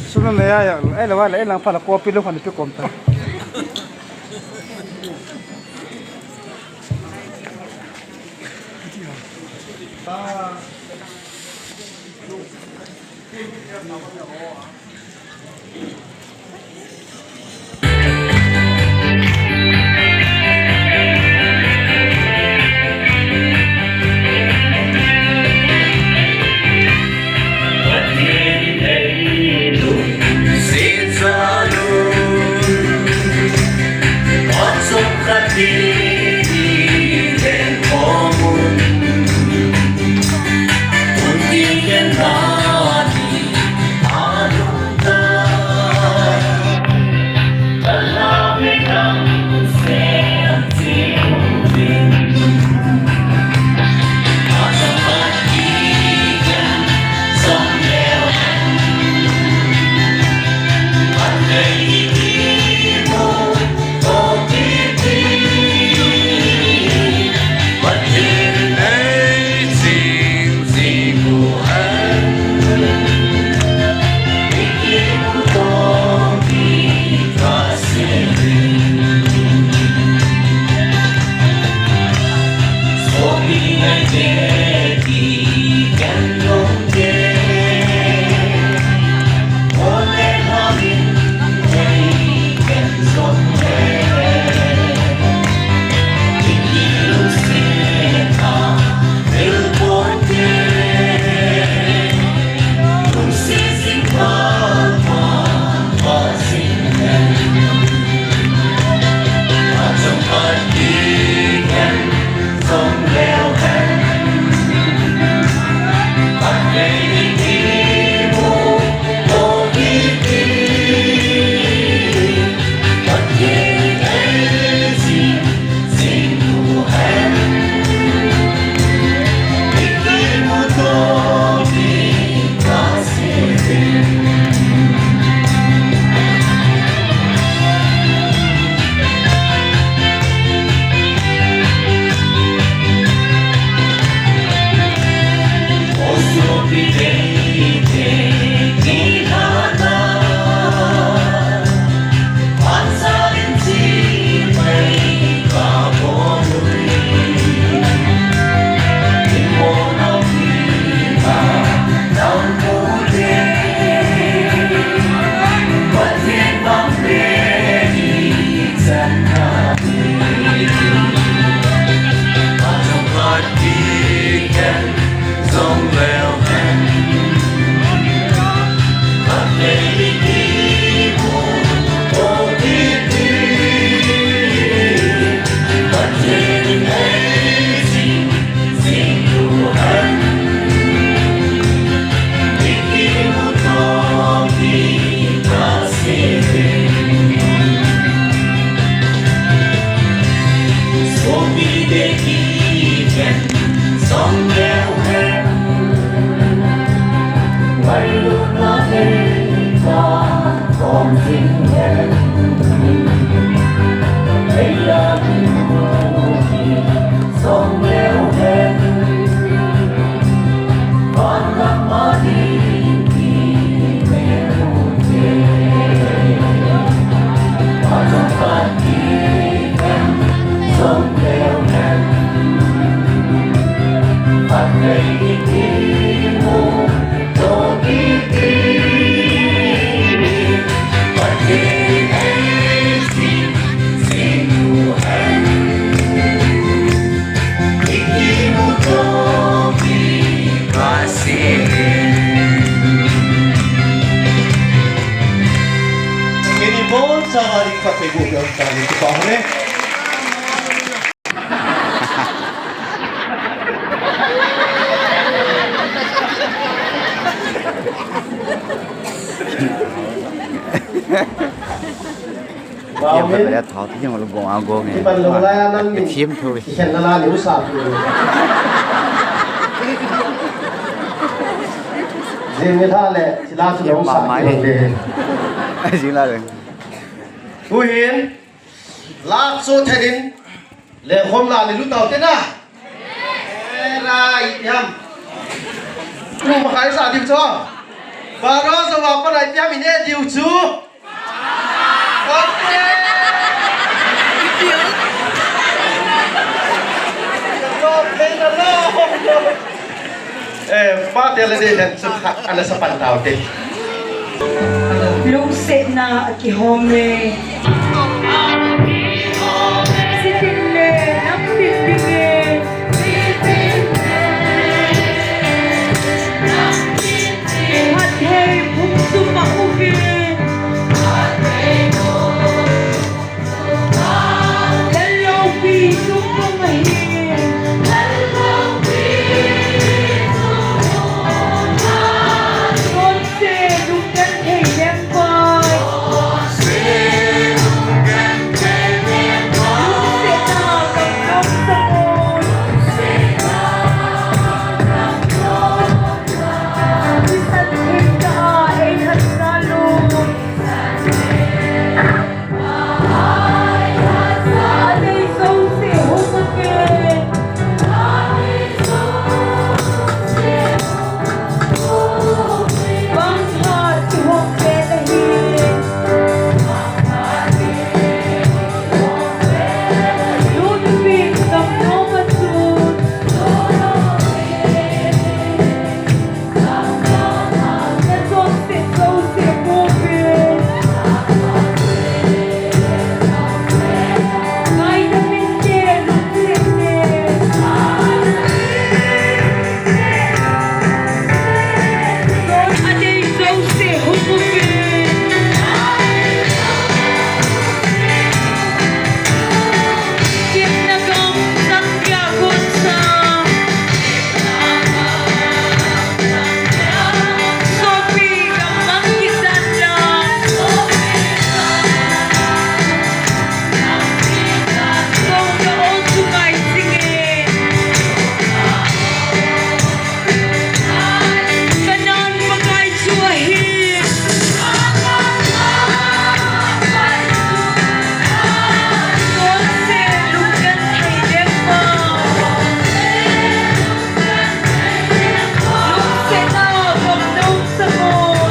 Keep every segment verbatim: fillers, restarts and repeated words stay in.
Sum na ya ya, eh, la wa la, eh, lang pha la copy lo khan pe kom ta. Kini bon sawari ka Facebook ang tali ko pa hore. Tiam kan le thau ti jong lu gong a gong e. Tiam thu. Khen na la ni u sa. Jing ni tha le, sila su lo sa. Jing la le. Tuhin, lap so thenin, le khom la ni lu tau te na. Era itiam. Lu ma khai sa di cho. Baro zo wa pa nai pia mi ne diu chu. Eh, pa te le de den chu kha, ana sa pan tau te. Lungsetna a kihong e. Sitin le, nang tin ding e. Phatthei phung sum a uvin. Lalloupi chungnung ahi. Chonse lunggenthei lengpa. Lungsetna gamnom sangun.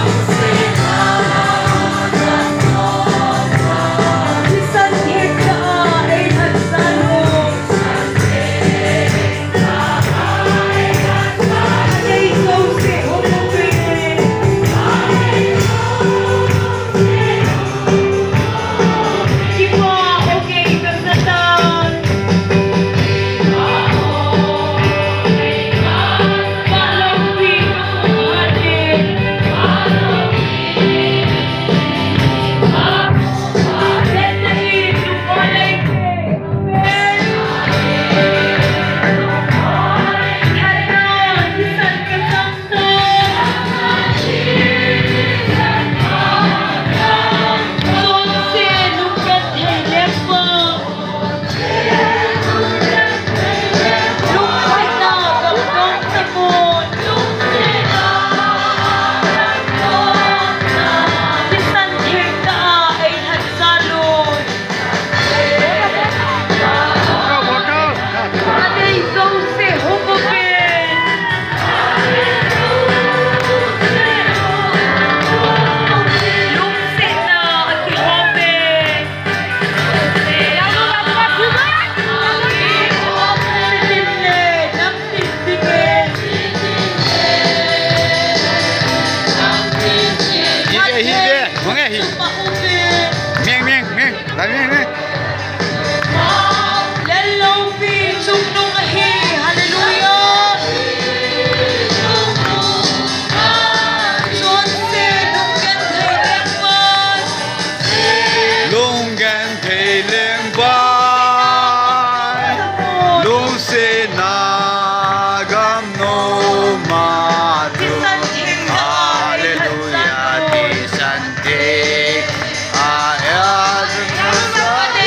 Hi ve, hi ve. Mong e hi. Meng, meng, meng. Lai meng, meng. Lalloupi chungnung ahi. Hallelujah. Chonse lunggenthei lengpa. Lunggenthei lengpa. Lungsetna gamnom a. Hallelujah. Thisan theng a, a,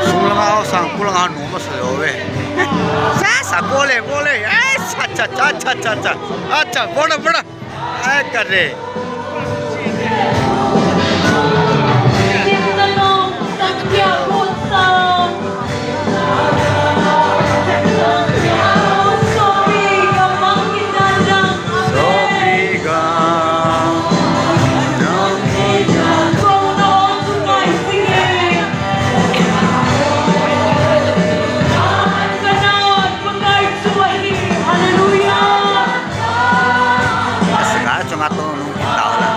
Sung langa sang, kul langa nom asa jo ve. Sa, sa, bole, bole. Ai, sa, cha, cha, cha, cha, cha. Acha, bona, bona. Ai, kare. Hallelujah. Asa ka chunga to nung kita la.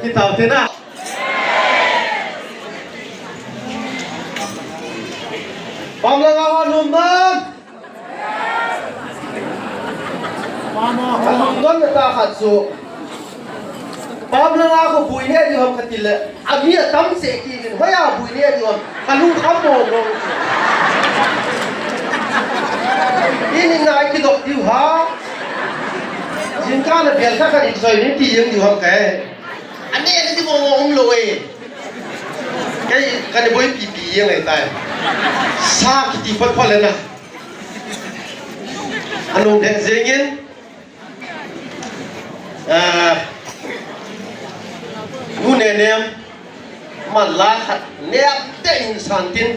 Kitao te na. Pam langa ho nom nam. Kalungdon na tah khat chu. Pam langa ho bui ne diu ham kati le. Ami atam se ki min hoiya bui ne diu ham. Kalung kham mo mo. Ini ngai kidop diu ha. Jingkah na bel kha kani soi ni ti jeng diu ham kai. Ani ani ti mo mo um lou e. Kei, kani boi pi pi jeng ahitai. Sa kiti phot phot le na. Anu ne jeng in. Ah, nu ne nem. Man la khat nep te in san tin.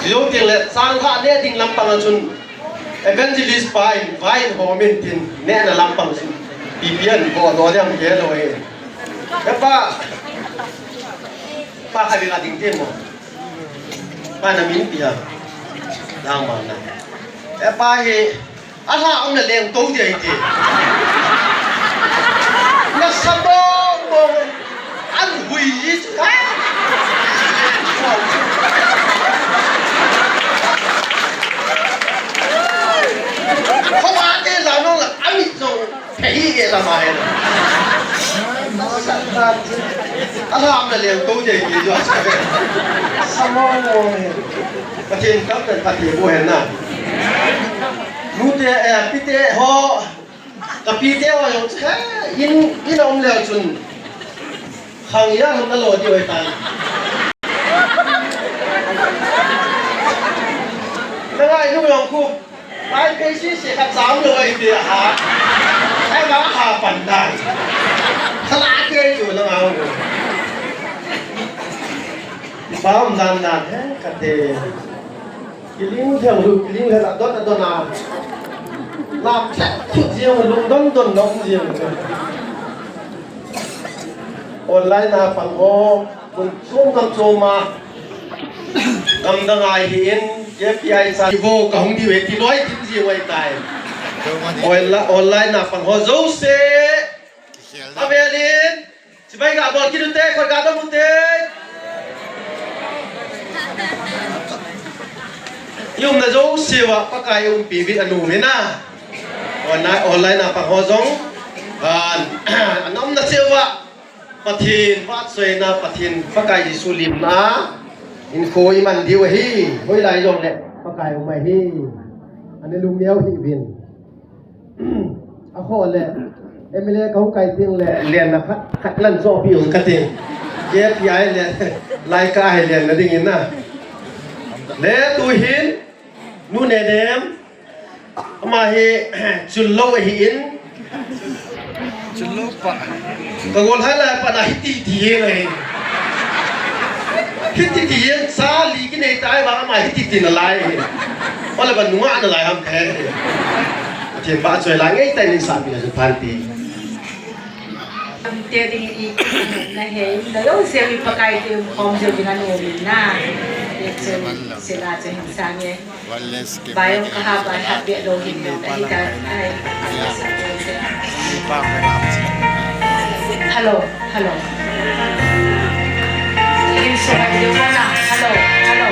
Jou tin le sang kha ne ding lampang a chun. Evangelist pa in, vai in hom in tin. Ne na lampang chun. Pi pi an ko do dem ke lo e. E pa, pa kha bi la ding te mo. Pa na min pi a. Lang ma na. E pa hi, a la um na leng to dia hi ti. Na sa bo bo. An hui ji chu. Ha? Ko ma te la no la, a mi zo. Thei hi ke lama he. Alam na leo to je ki jo. Samo mo he. Pathen tam tan Pathen bo he na. Nu te, eh, pi te ho. Ka pi te ho jong he, in, in um leo chun. Khang ya hon na lo di oi tan. Na ngai nu jong khu. Ai, kei si si khat sam lo ai ti a. Ai, ma ha pan dai. Khala ke chu na ngau. Pam dan dan he ka te. Kiling thang lu, kiling he la don don a. Lam chat chu jiang lu don don dong jiang. Online a pang ho. Mun chom gam chom a. Gam dang a hi in, K P I sa. Ivo ka hung di ve ti loi tin ji wai tai. Online, online a pang ho jouse. Avelin. Chibai ga bol kit u te, khoi ga dom u te. I umna jouse uva, Pakai umpi uvin anu mina. Online, online a pang ho jong. Ah, ana umna cheh uva. Pathen vahchoina, Pathen Pakai Jesu limna, hinkho i man diu ahi, hoilai jongle Pakai um ahi, ana lungneo hih uvin. Akhoh le, M L A ka hung kai teng le, lenna khat, khat lan chohpeh ung kati. K P I le, lai ka hi lenna dingin na. Le tuhin, Nu Nenem, ama hi chunlou ahin. Chunlou pa. Ka gol hai lai pa na hiti ti jeng ahi. Hiti ti jeng sa li kinei tai vang ama hiti ti nalai ahi. Ole ba nunga nalai ham the. Pathen vahchoi la ngei tai nin sa pi na chu phan ti. Te ding i na he, na lo se mi Pakai te um khom je bi na no mi na. Ye che se la che hin sa nge. Bayo kaha ba ha be lo hin na ta. Hello, hello. Hello, hello.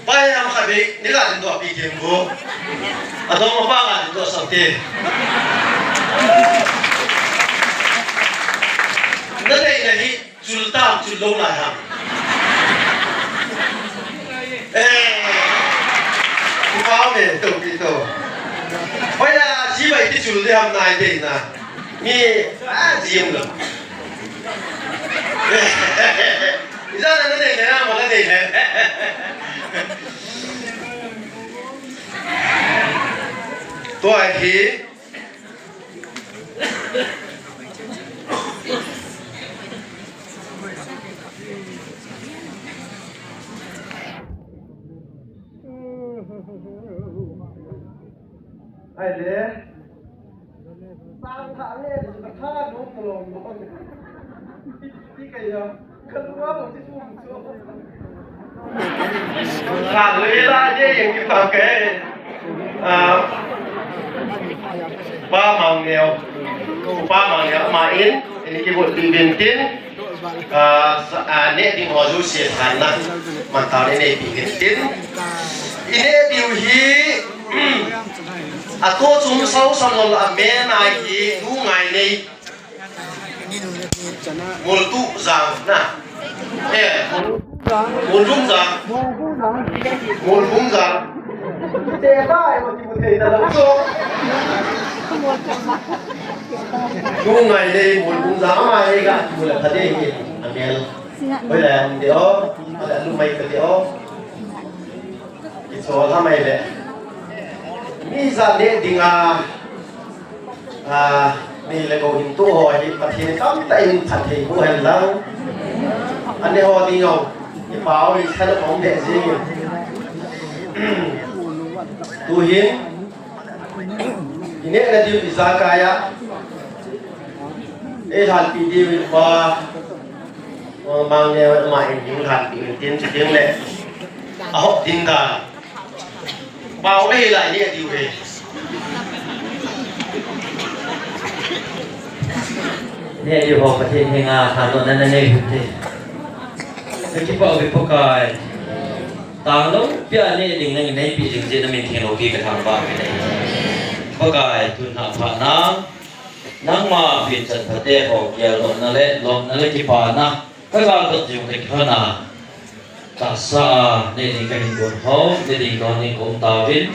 Pai am kha be, ni la din do pi kem go. Adong ma pa la din do sa te. Na dei na hi, chul tam, chul lo lai ham. Eh, ki pau me, to, ki to. Hoya, ji bai ki chul de ham nai de na. Mi, a, ji um lo. Ijat na nei le, ama la nei le. Tua hi. Ai le. Sang tha le, ka tha lo, ka lo, lo. Ti ka ya. Ka lu a lo, ti su, su. Ka lu la, ye, ye, ki pa ke. Ah. Pa Mang Neo. Pa Mang Neo, ma in, in ki bot bi bin tin. Ah, sa, ah, neh ding ho jouse thanna man tau nei neipi intin. I neh diu hi, atoh chom sau sam lou a, amen a hi, nu Ngainei. Moltuh Jang na. Eh, Molbung Jang. Molbung Jang. Te ta, eh, mati mu te na lo so. Nu Ngainei, Molbung Jang, ama hi ga, mu la pha de hi, amen. Hoilai a um de o, hoilai a um mai ka de o. Kichol ha mai le. Mi ja neh ding a, a, nei le gou hin tu ho hi Pathen in tamtah in phatthei boh hen lang. Aneh ho ding o, i pau i khan a pom de jing. Tu hin, i neh na diu ijakai a. Ei lhanpi diu in pa. Mang Neo ma in ding lhanpi in tin ding le. A hop ding da. Pau le lai neh diu he. Neh diu ho Pathen henga thanop na nei u hite. Ka kipah uve Pakai. Tang lou pia neh ding nangin neipi jing jeh in na min theng loupi ka thangvah uve. Pakai, tun ha pha na. Nangma pinchan phate ho geldohna le lopna le kipana ka gal dot jing te kihona. Tahsa a neh ding ka hin don ho, neh ding don ding ka um tauvin.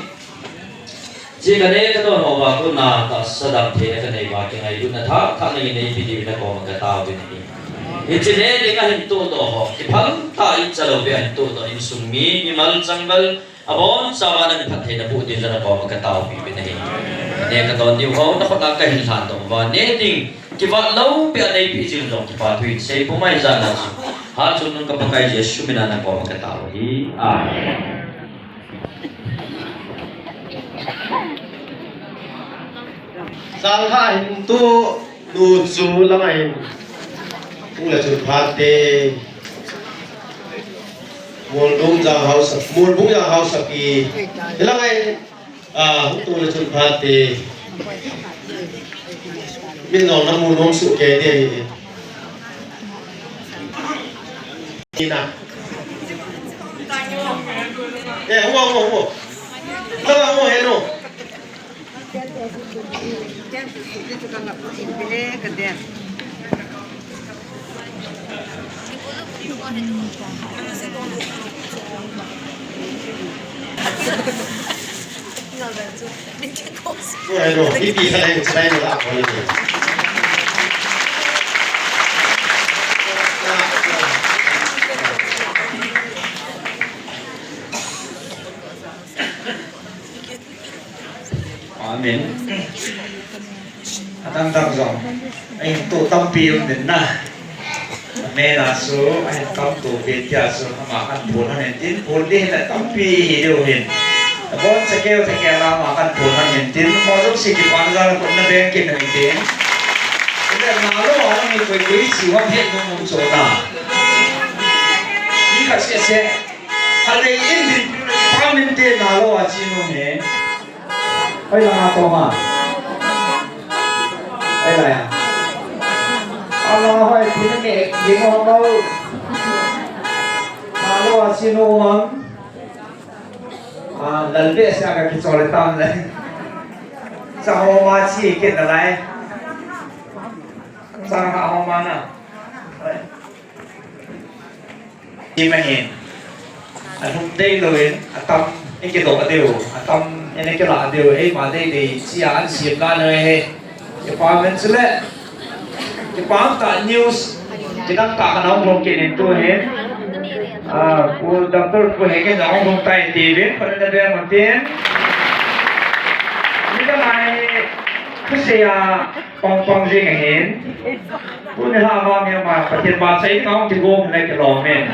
Hiche ka neh ka don ho uva kona tahsa dam theina ka nei uva kingailutna thah thah nangin neipi diuvin na koma ka taovin ahi. Hiche neh ding a hin tohdoh ho, kiphal tah in chalou beh a hin tohdoh insung mi, mimal changval, Abonchauva nangin phattheina boh ding jong na koma ka taopiuvin ahi. Neh ka don diu ho, na khut a ka hin lhandoh uva. Neh ding, kivat lou beh a neipi jing jong kipathu in sei pum ahi jeh a chu. Hatchungnung ka Pakai Jesu min a na koma ka tao ahi. Amen. Sangha hin tu. Nu chu langa hin hung le chun phat te. Molbung Jang hausa, Molbung Jang hausapi. Hilanga hin, ah, hung tu le chun phat te. Min nong na mu nong su ke te. Ina. Eh, hua, hua, hua. Langa hua he no. Amen. Adang dang jong. Ahin toh tampi um din na. Amen a chu, ahin tam toh ve tia chu, ama kan phun han in tin, phun ding le tampi hi diu hin. Abon chakeu chakeu la ama kan phun han in tin, mo jong si kipan jal ko na beng kin in tin. Ile na lo a ni koi koi si wa phet nung nung chu na. Ni khat se se. Khalei in din, pa min te na lo a chi nu he. Oi la na to ma. Oi la ya. Ama hoi, tina me, ding ho mau. Alo, asinu mang. Ah, lalbe sia ka kichole tam le. Sa ho ma chi ke na lai. Sa ha ho ma na. Ima hin. Alhum dei louvin, atam, i kidoh diu, atam, i kilah diu, eima dei dei, sia an siam dan u ahi. Kipah men chule. Kipah tah news, kidang tah kana hung lhung kit in tu hin. Ah, Pu Doctor Pu Henge jong hung lhung tai tiuvin, phatna beng un tin. Nidang a hi, thusei a, Pang pang jing ahin. Tuni lha vang hi ama Pathen vahchoi ding a hung kigong le kilom in.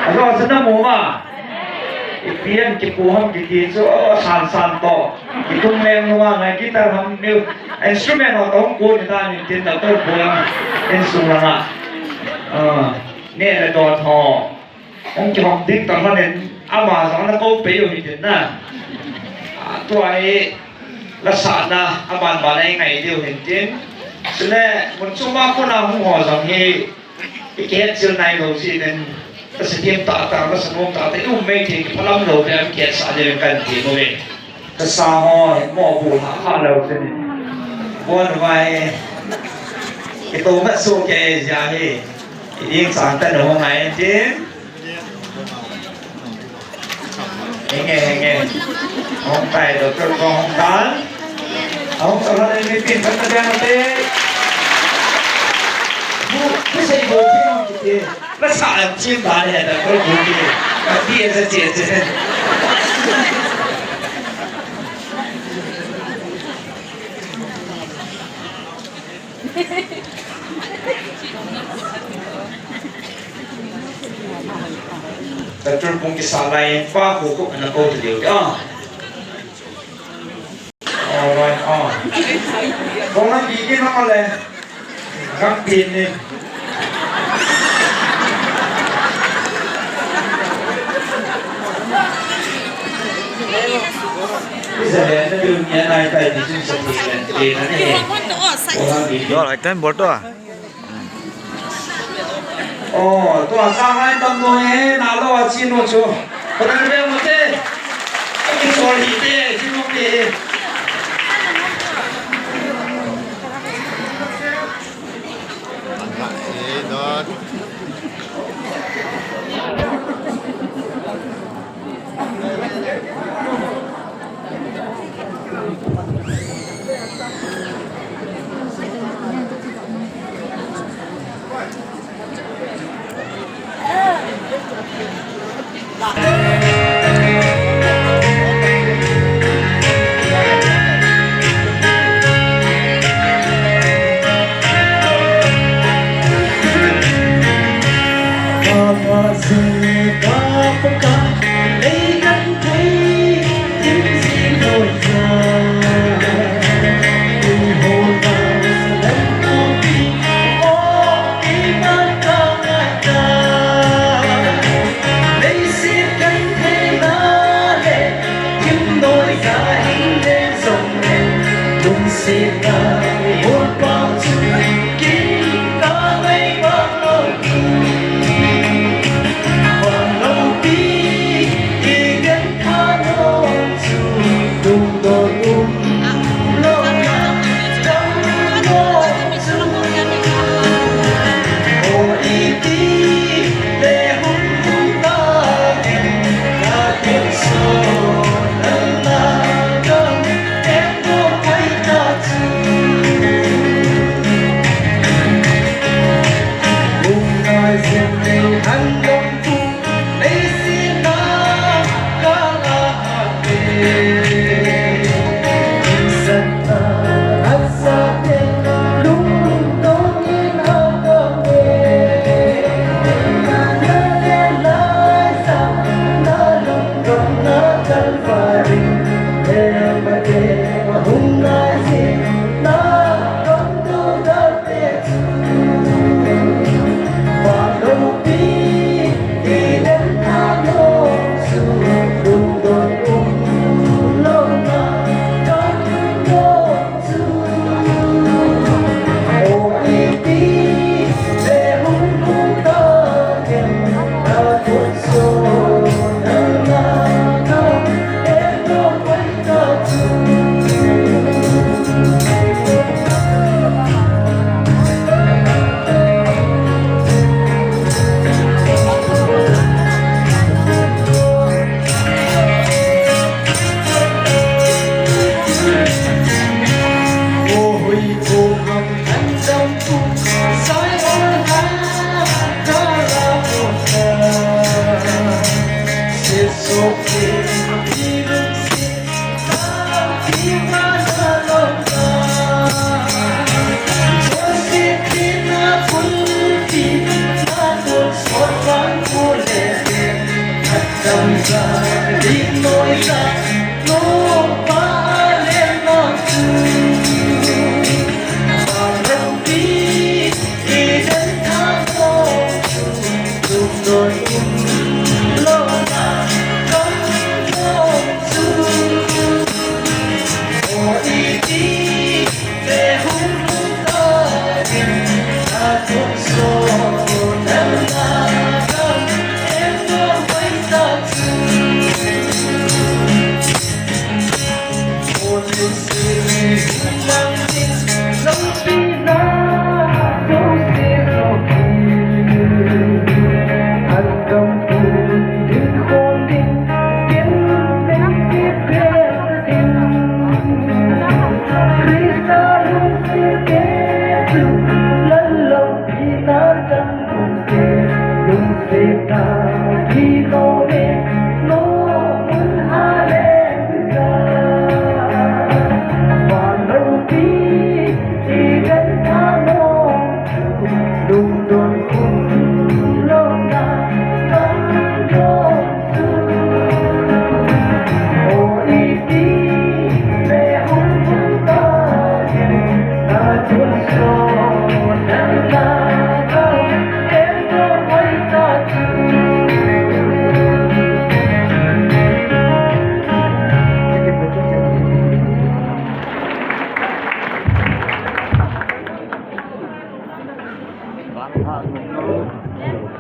Ajo sa namu ma. Ipi ham kipu ham kiti chu san san toh. Kitung leng nunga ngai guitar ham mu. Instrument ho toh hung kon dan in tin Doctor Pu Henge insung langa. Ah, neh le don ho. Hung kihong ding tah lhon in ama jong ana kou pei u hitin na. Ah, tua hi lasahna aban ban a i ngai diu hitin. Chule mun chom a kona hung ho jong hi i kihetchil nai lou jeh in, ka sathem tah tah, ka sanom tah tah, i um mei thei, kiphalam lou te, i kihetsah diu in kan ti uve. Ka sa ho, mo bu ha ha lou te ni. Bon vai. Kito ma so ke ja hi. I ding sang ta no ngai tin. Henge, henge. Hung tai, Doctor Pu hung tai. Hung tai, hung tai, mi pin, kan ta jang te. Bu, bu sei bu, bu sei bu. Lasah ang chim ba ne, Doctor Pu ki. Ka ti sa che che. Doctor Pu kisa lai pa ko ko ana ko te deu. Ah. Alright, ah. Ko na ki ki na le. Gam pin ni. Isa le na dun ya nai tai ni sun sa ti le. Ti na ni. Ko na ki. Yo, like time bol to. Oh, tua sang lai tam no he, na lo a chi no chu. Ko na be mo te. Ki so hi te, chi no te.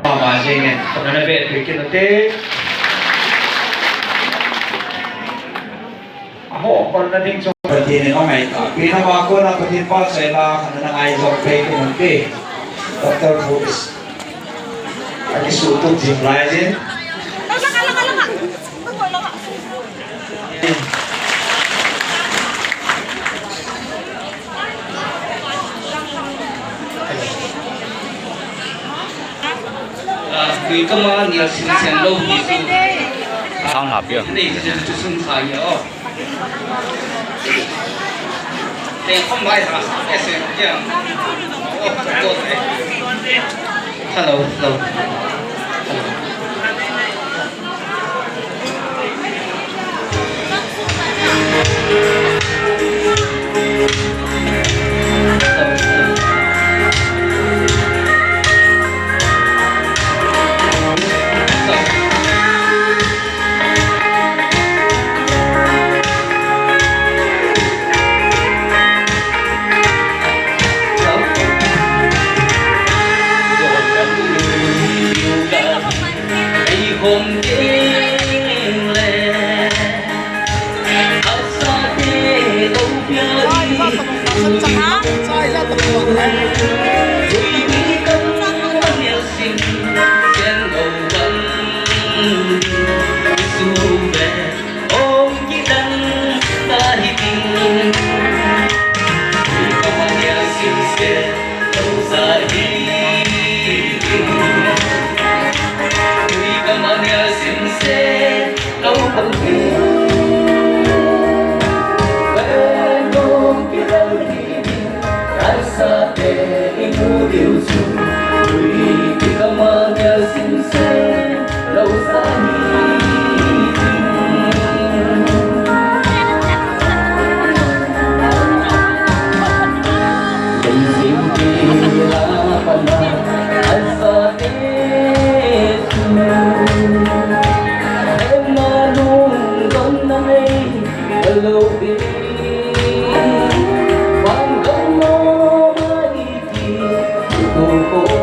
Mama jeng in, kona na ve thei kit ute. Aho, kona ding chu Pathen in angai ta. Pi na ma kona Pathen pa sai la, kona na ngai jong thei kit ute. Doctor Boots. Aki su tu jing lai jin. Tui kama nial sinsen lou hi chu. Sang hap ya. Nei chu chu sun sa ya o. Te khom lai ha. Ese ya. O, to te. Hello, hello. Hello.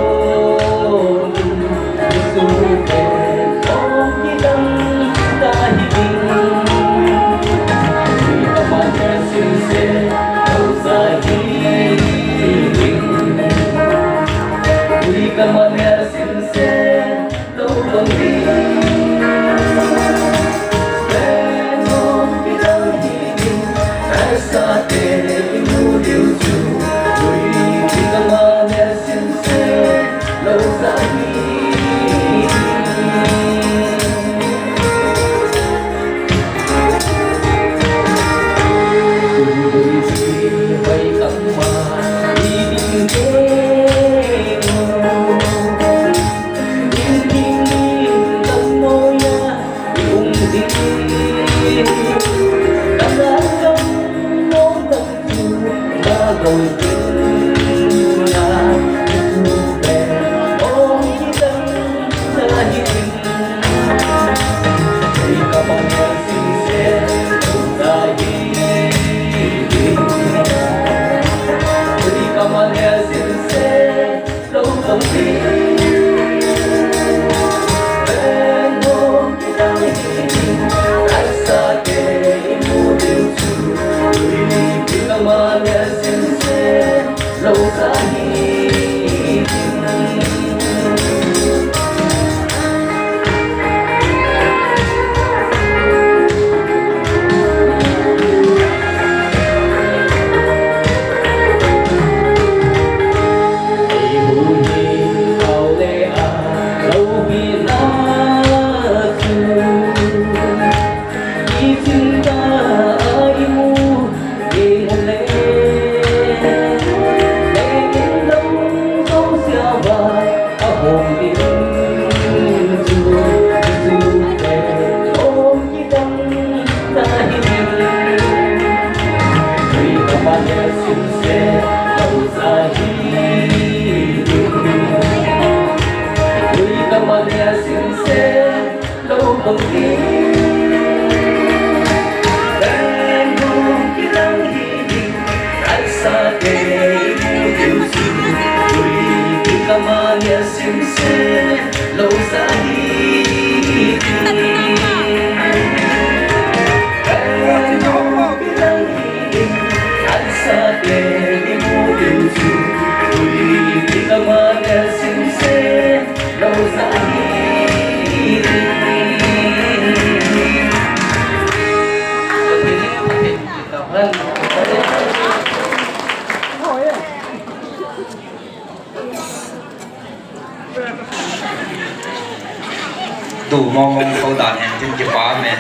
Tu mong mong ko dan hen tin kipah me.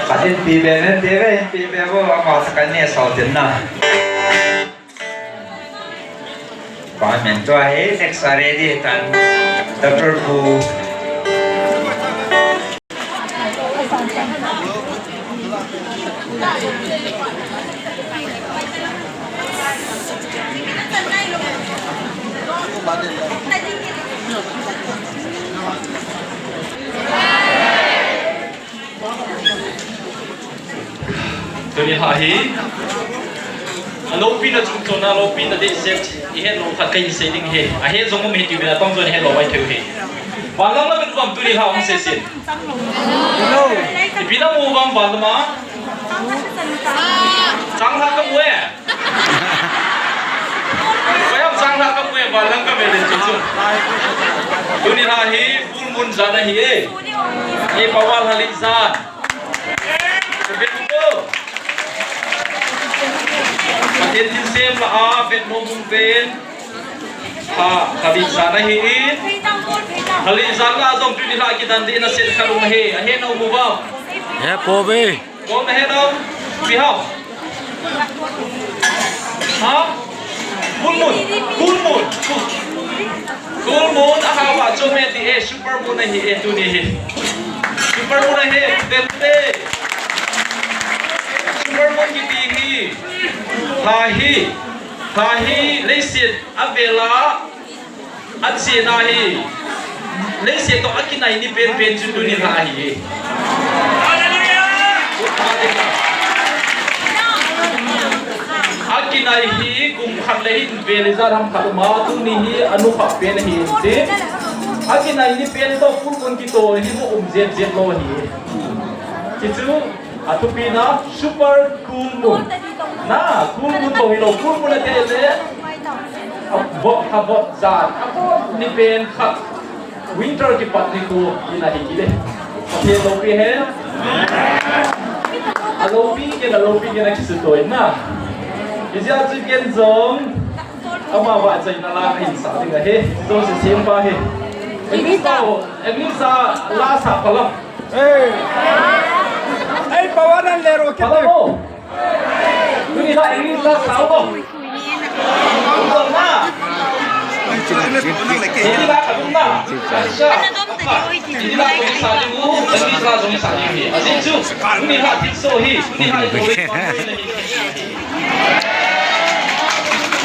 Khat in pi be me, pi be, pi be bo, ama sa kan ne sao tin na. Ba men tua he, next a ready tan. Doctor Pu. Tuni lha hi, a lopina chungchon a lopina dehset, i het lou khat ka hin sei ding hi. A het jong um hi ti uvin a tong jong i het lou mai thei u hi. Van lam lam in um am tuni lha hung sei sin. Ipi na mu vang van lam a? Chang lha ka mu e. Koiham chang lha ka mu e, van lam ka ve le chu chu. Tuni lha hi full moon jan ahi e. Ei pawal hali jan. Ka ve ko. Pathen thilsem lah a vet nom hung ven. Ha, hali jan ahi in. Hali jan lah a jong tuni lha kidan ding na set khat um ahi. A het na um u vang. He po ve. Koi na het am? Pi ham? Ha? Full moon. Full moon. Full moon, aha, va chom e ti e, super moon ahi e tuni hi. Super moon ahi, tente. Super moon kiti hi. Lha hi. Lha hi, leiset a vel a. A chena hi, leiset toh a kinai ni penpen chu tuni lha ahi. A kinai hi kum khat le hin vel le jan ham khat um a, tuni hi a nu khat pen ahi in tin. A kinai ni pen toh full moon kito hi mo um jep jep lou ahi. Hichu A thupina super cool moon. Na, cool moon bou hilou, cool moon ati le. A vot, a vot jan, a vot ni pen khat. Winter kipat ni khu, ina hi kile. Pathen loupi hen. A loupi ken, a loupi ken a kisu toh in na. Hijeh chun ken jong. Ama vahchoina la kahin sah ding ahi. Jong si sempa hi. English la, English la sa phalam. Ei. Ei, pawanan le ro kete. Phalam o. Tuni la English la sa o. Phalam na. Hindi la ka na. Acha. Hindi la ko sa ding u. Hindi la jong sa ding hi. Ajeh chu. Tuni la thil so hi. Tuni la ko.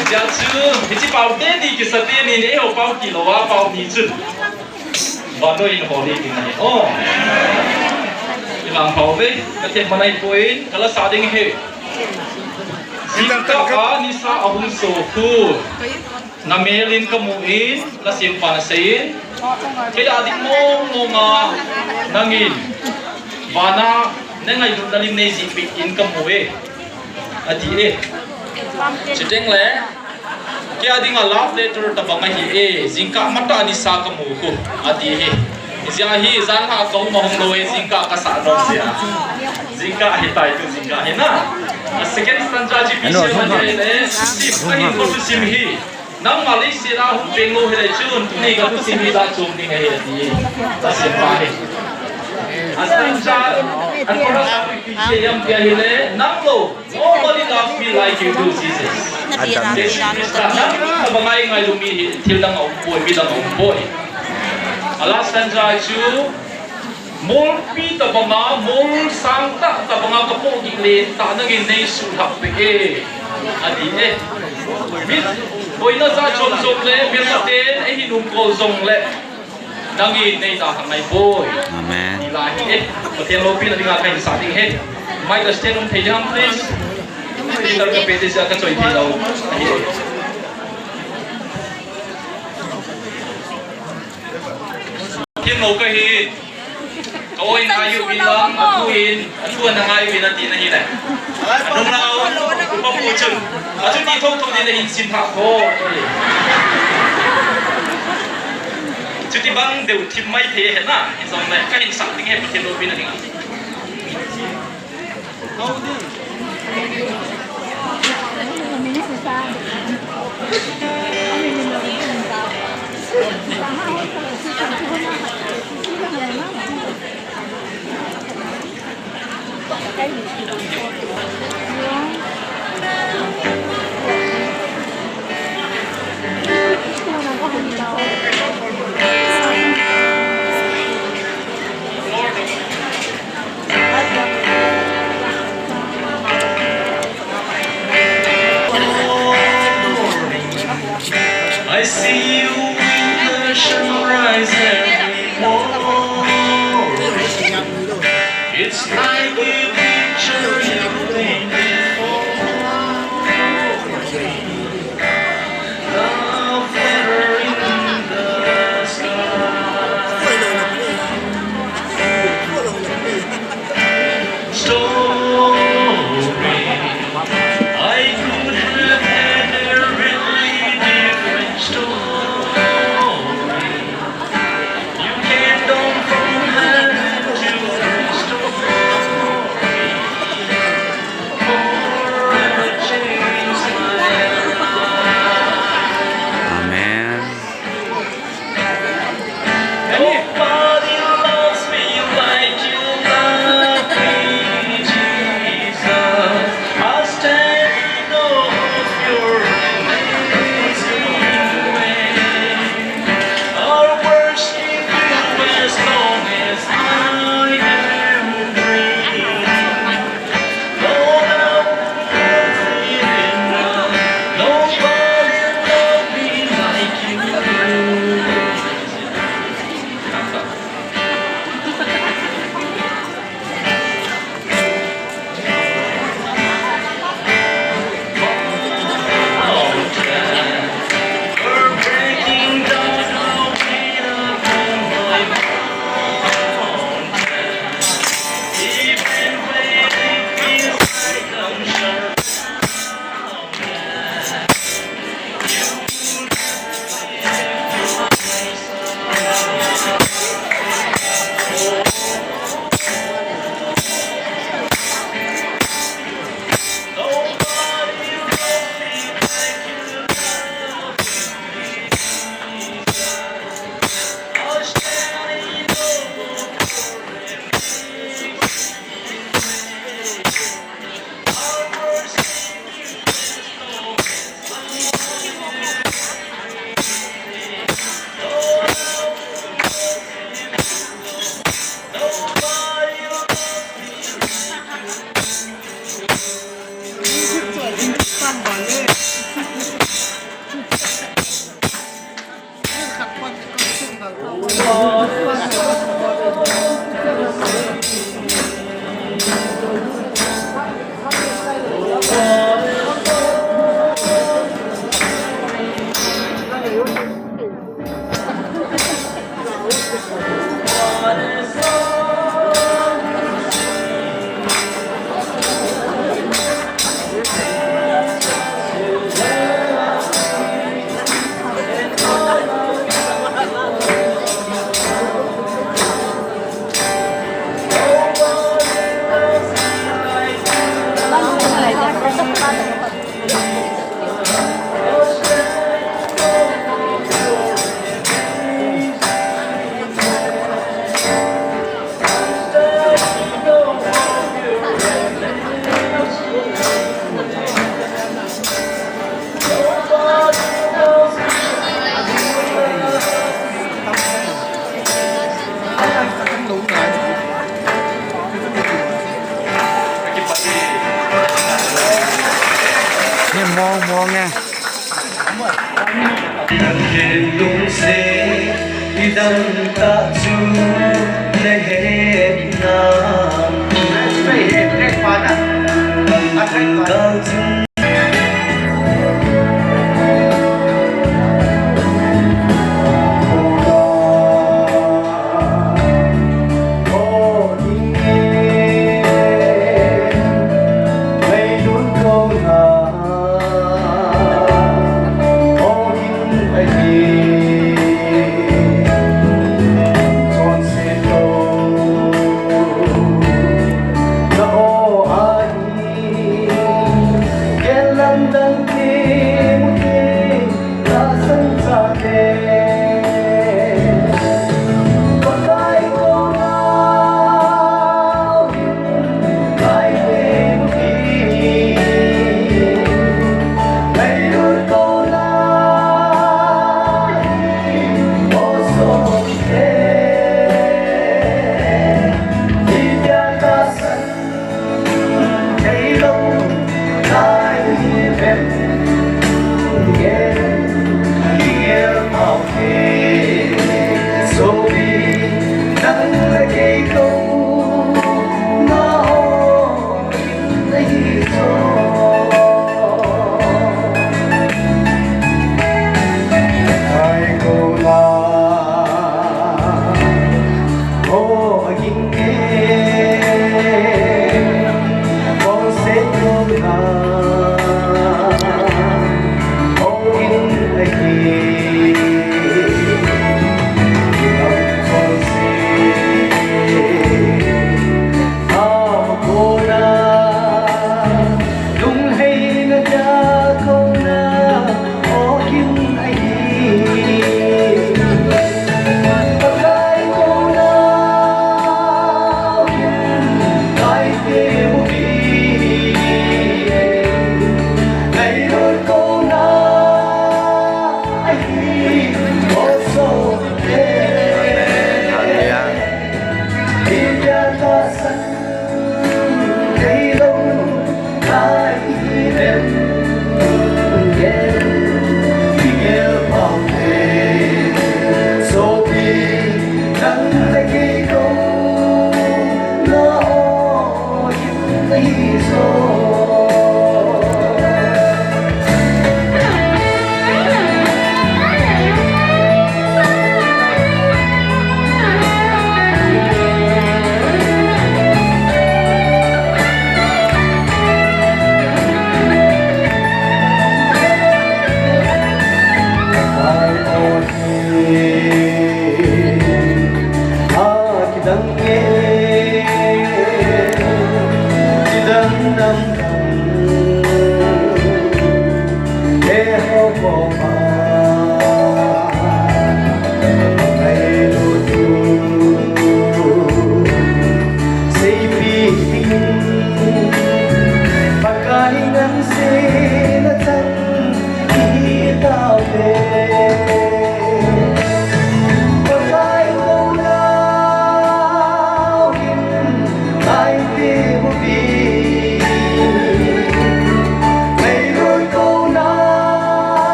Hijeh chun, hiche pao teni kisa teni nei ho pao kilou a pao ni chun. Vannoi in hol ding ahi. O. Ilang pao ve, ka thep manai poi, ka la sa ding ahi. Jingkah a nisa ahung so khu. Na mel in ka mu in, la sempa na sei in. Kei a ding mong mong a, nangin. Vana, na ngailutna lim nei jih peh in ka mu e. Ati e. Chuteng le, kei a dinga love letter tabang ahi e, jingkah matah nisa ka mu khu, ati e. Hijeh a hi, jan lha ka um ahung lou e, jingkah ka sah nom jeh a. Jingkah ahi tai tu, jingkah ahi na. A second stanza chu ipi sim ahi le, sim ahi ko tu sim hi. Nangma leiset a hung peng lou hile chun, tuni ka thusim hi jat chom ding ahi ati. Ka sim pa hi. A stanza, a chorus a ipi sei em tia hile, nang lou, nobody loves me like you do, Jesus. Adam. Nang tabang a i ngailu mi hi thil dang a um poi, mi dang a um poi. A last stanza chu, molpi tabang a, mol sang tah tabang a ka pohgih le tah nangin nei suhlhap peh e. Ati e. Mi boina jat jom jom le, melmaten eihin umkol jong le. Nangin nei dalha ngai poi. Amen. Ti lai hi e. Pathen loupina dinga kahin sah ding ahi. Mic a stand um thei ding ham, please. Peter ka pe ding sia ka choi thei lou. Pathen lou kahi. Ka oi ngai uvin lang, atu in. Atu ana ngai uvin ati na hi le. Anung nau, papu chun. Achuti thotho ding le hin sim pha ko. Chuti bang deu thim mai thei he na. Hi jong le, kahin sah ding ahi Pathen loupina dinga. I see you in the sunrise every morning. It's like a picture you painted for me. Love fluttering in the sky. Story. I could have had a really different story. You came down from heaven to restore me. Forever changed my life. Amen. Nobody loves me like you love me, Jesus. I stand in awe of your amazing way. I'll worship you as long as I am breathing. Lord, I won't feel enough. Nobody love me like you do. Lungse idam ta chu na he na. Kal chun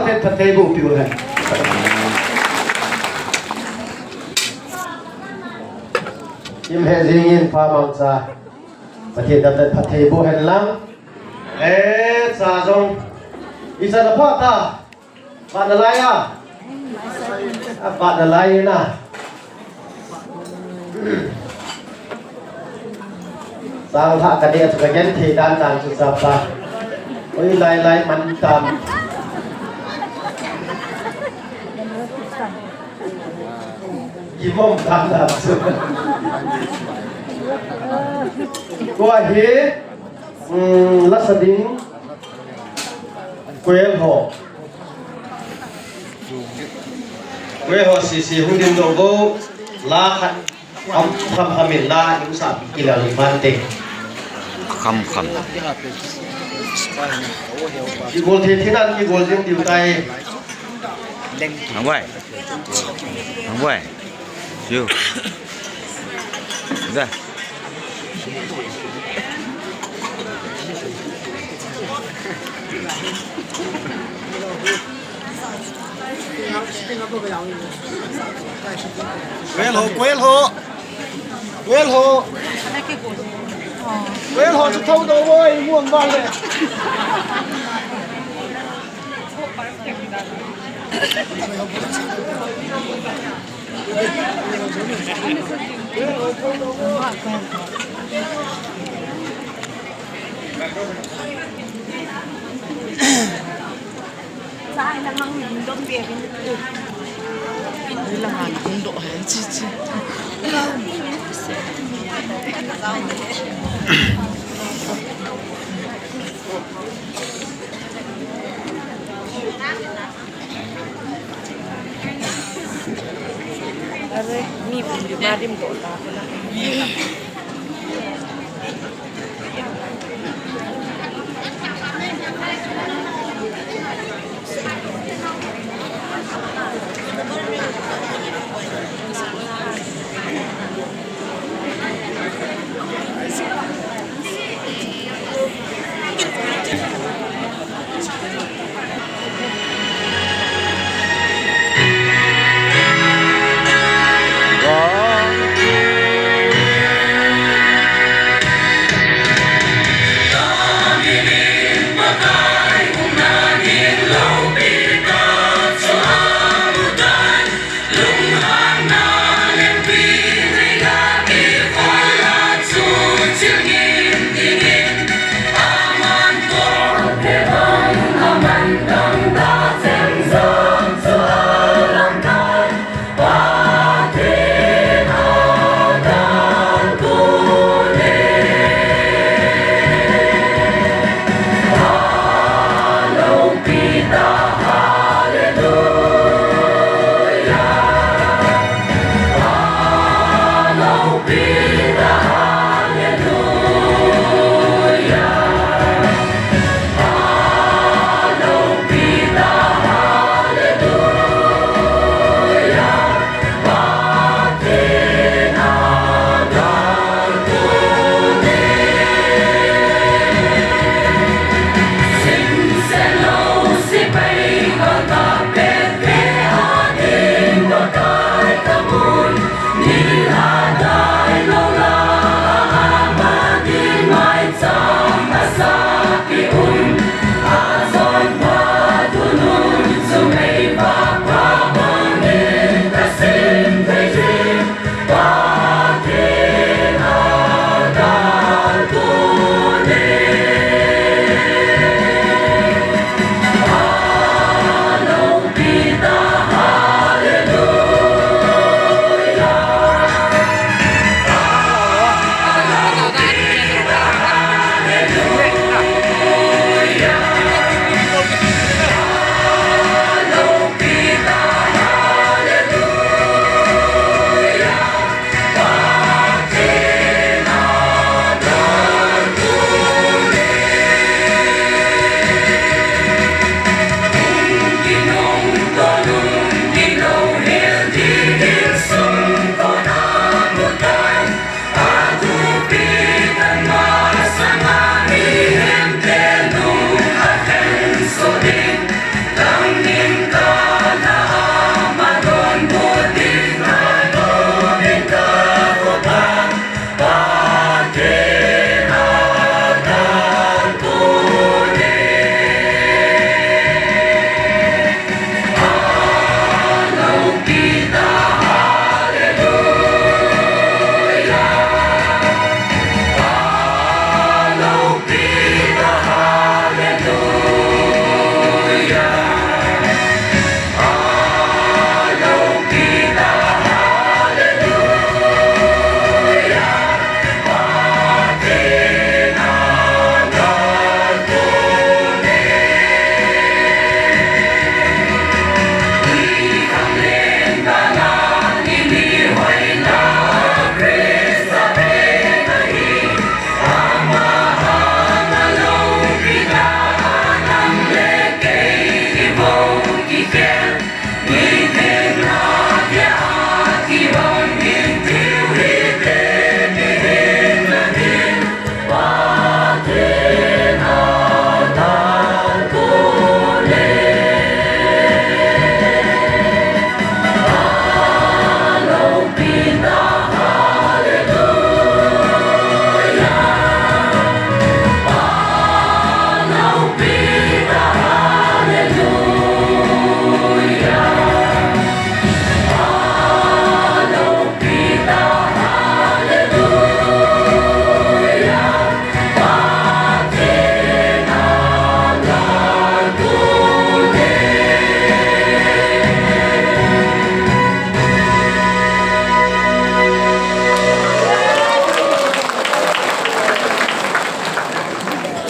Phatthei boh piu hen. Kim he jingin pha mangcha. Pathen dam phatthei boh hen lang. Eh, cha jong. Icha na pha ta. Vat nalai a. A vat nalai na. Sang lha ka dei chu ka gen thei dan dan chu chapa. Oi lai lai man tam. Kimom dan dan chu. Tua hi, um, lasa ding. Kwel ho. Kwel ho sisi hung ding doh vo. La khat. Kham, kham, kham in la, in sa, kila li man te. Kham, kham. Kigol the, the nan, kigol ding diu tai. Ang bai. Ang bai. Siu. Da. Kwel ho, kwel ho. Kwel ho. Kwel ho chu thou doh vo, muang val le. Are, mi pun di ma dim doh ta pula.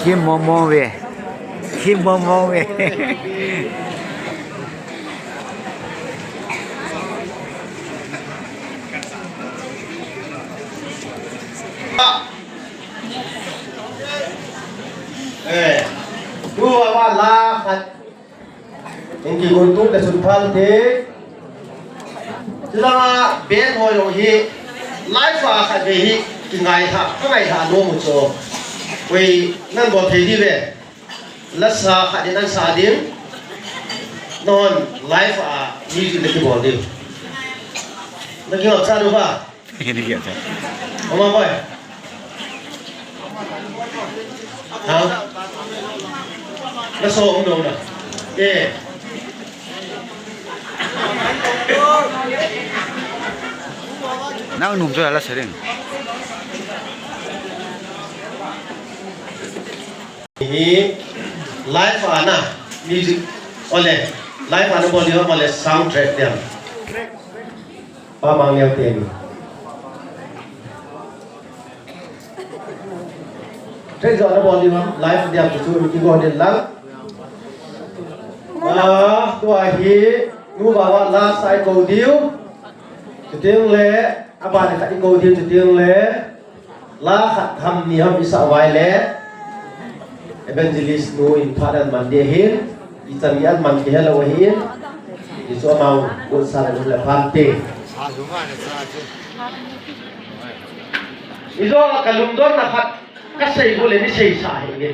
Kim momo ve. Kim momo ve. Eh, tu awa la khat. Inki gun tu le sun phal te. Chulanga band ho jong hi live a khat ve hi kingai tha, ka ngai tha nom u chu. Oi, nan bol thei di ve. La sa khat din nan sa din. Non live a music le kibol din. Na kingap cha du ba? Ama boy. Ha? Na so um dong na. Eh. Nang num jo la sering. Hi live ana music ole live ana bol diu ole soundtrack diam. Pa mang neo te ni. Track jo ana bol diu live diam chu chu ki go din lang. Ah, tua hi nu ba wa la sai ko diu. Chuting le aba le khat i ko diu chuting le. La khat ham ni ham i sa vai le evangelist nu in phat an man dia hin, i chan i an man ki hello hin, i chu amau ut sa le le phan te. I jo ka lum don na khat ka sei bu le ni sei sa hi ni.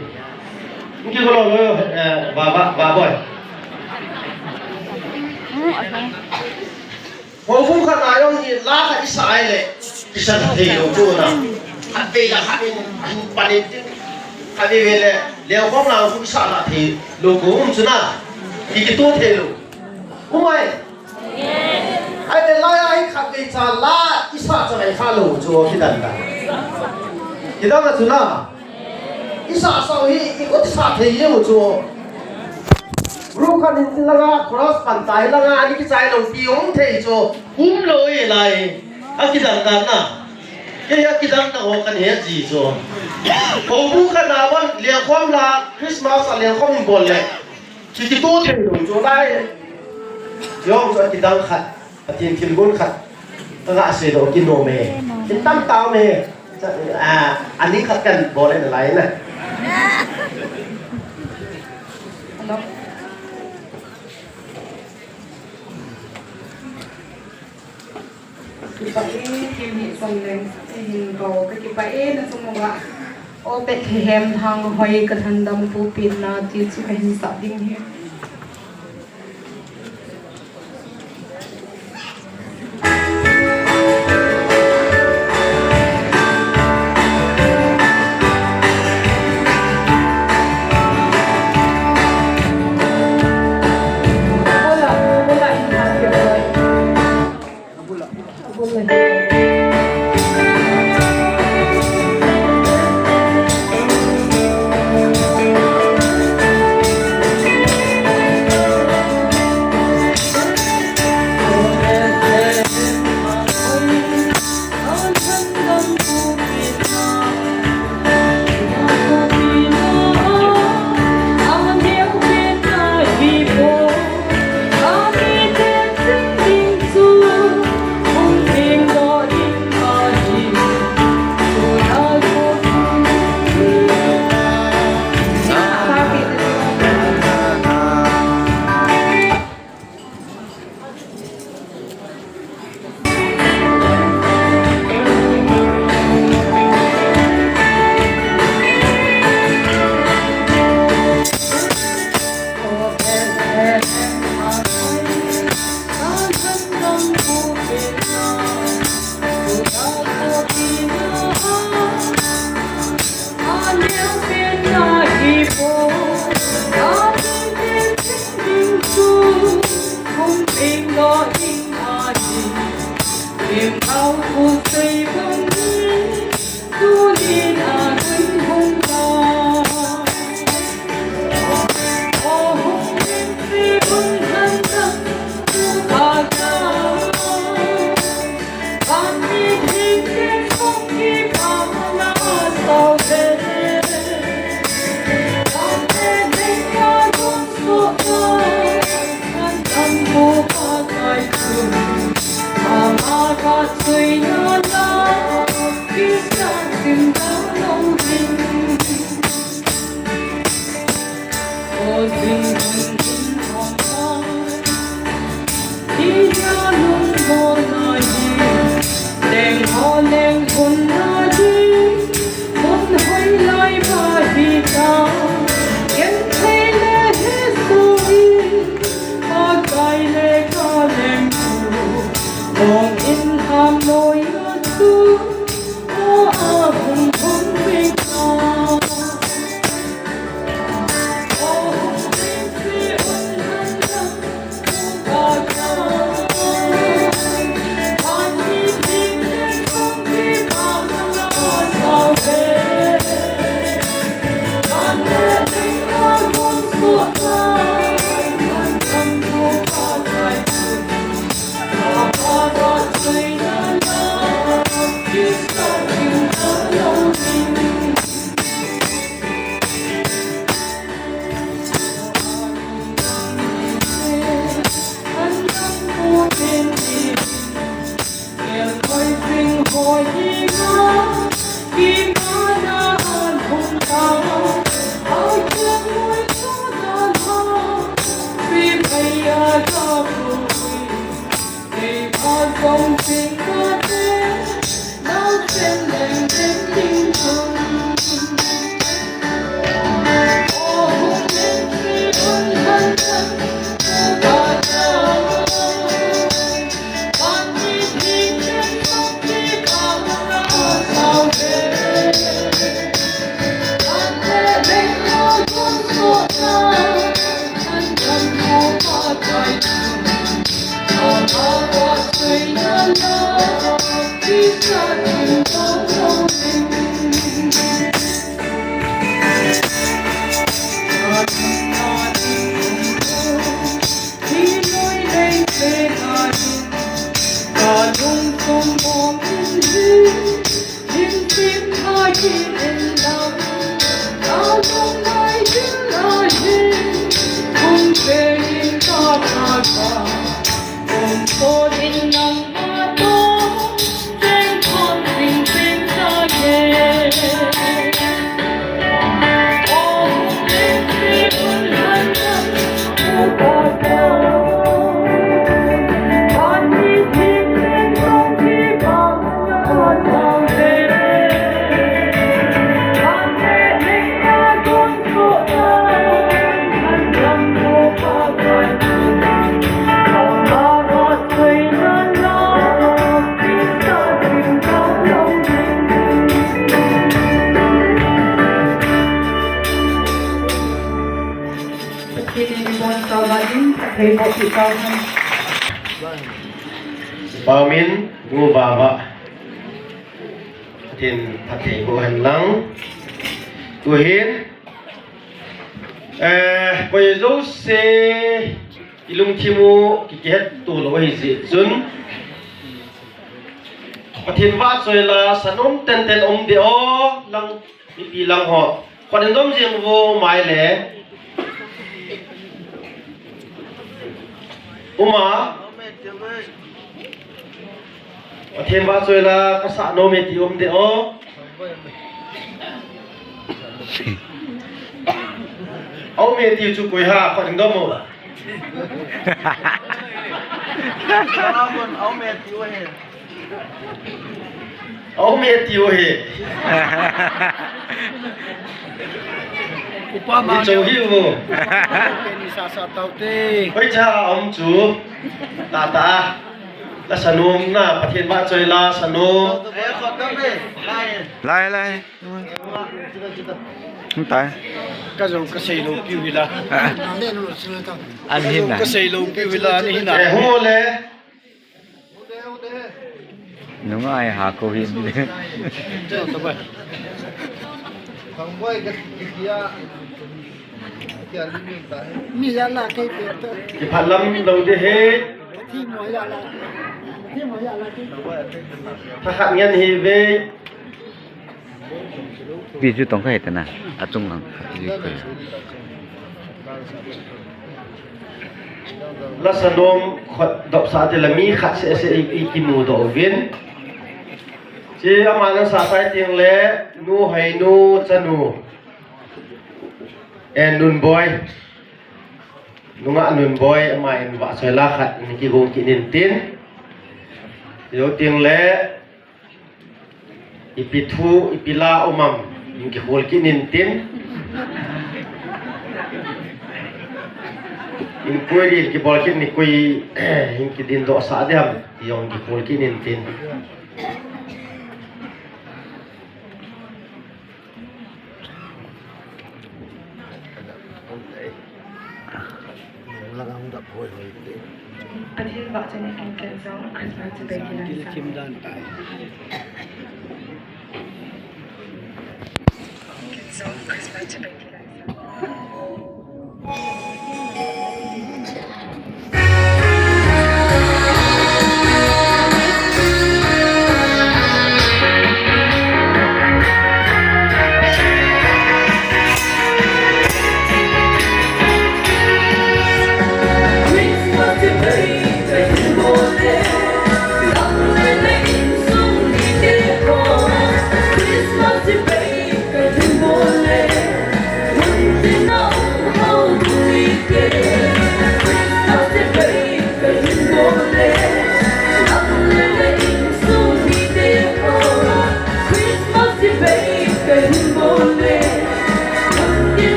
Ni ki ko lo lo, eh, ba, ba, ba boy. Houbung khat a jong hi la khat i sa ai le, i sa thei lou chu na. Khat vei la khat in, in panin tin. Khat vei vei le, leo khom la khu i sa la thei lou khu um chu na. I kitu thei lou. Um ai. Ai le la ya hi khat vei cha la i sa cha lai kha lou chu kidan ta. Kidan na chu na. I sa sa hi, i kut sa thei jeng u chu. Group khat in langa, chorus pan ta hi langa, ani kichai lou ti um thei chu. Um lou i lai. A kidan dan na. Kei a kidan na ho kan he ji chu. Houbung khat na ban, lengkhom la, Christmas a lengkhom in bol le. Ki, kitu thei lou chu lai. Jong chu a kidan khat. Pathen thilgon khat ka ga sei doh kin nom e. Kin tam tao me. A, ani khat kan bol e na lai na. Hello. Kipah e, kin hi song leng, ti hin ko, ka kipah e na sung mo ga. O pet he hem thang hoi ka thandam pu pin na ti chu ka hin sa ding hi. Pamin, bu baba. Tin, phatthei boh hen lang. Tuhin, eh, koi jouse, ilungthim u, ki, kihetto lou ahi jeh chun. Pathen vahchoi la, sanom tenten um deh o, lang, mipi lang ho. Khut in dom jing vo mai le. Uma. Pathen vahchoi la kasa nom e ti um deh o. Aum e ti chu koi ham, khut in dom o. Aum e ti u he. Aum e ti u he. Upa ma ni chou hi u. Ni sa sa tau te. Hoicha um chu. Ta ta. La sanom na, Pathen vahchoi la sanom. Lai, lai. Hung tai. Ka jong ka sei lou piu hi la. An hin na. Ka sei lou piu hi la, ni hin na. Eh, hung le. Nungai ha ko hin. Mi ya la kei pe to. Kiphalam lou ding ahi. Thi mo ya la. Thi mo ya la kei. Tha khat ngen hi ve. Pi chu tong ka he ta na. A chung lang. Pi chu ko. Lasa nom khat dopsa te la mi khat seh seh i, i kimu doh uvin. Chi ama na sa sai ting le nu hai nu chanu. En nun boy. Nunga nun boy ama in va soi la khat ni ki gong ki nin tin. Yo ting le Ipi thu, ipi la um am, in kikhol kit in tin. Inquiry in kibol kit in koi, in kidin doh sah diam, ti jong kikhol kit in tin. Pathen vahchoi in Christmas chibai kit in. Christmas chibai kit in.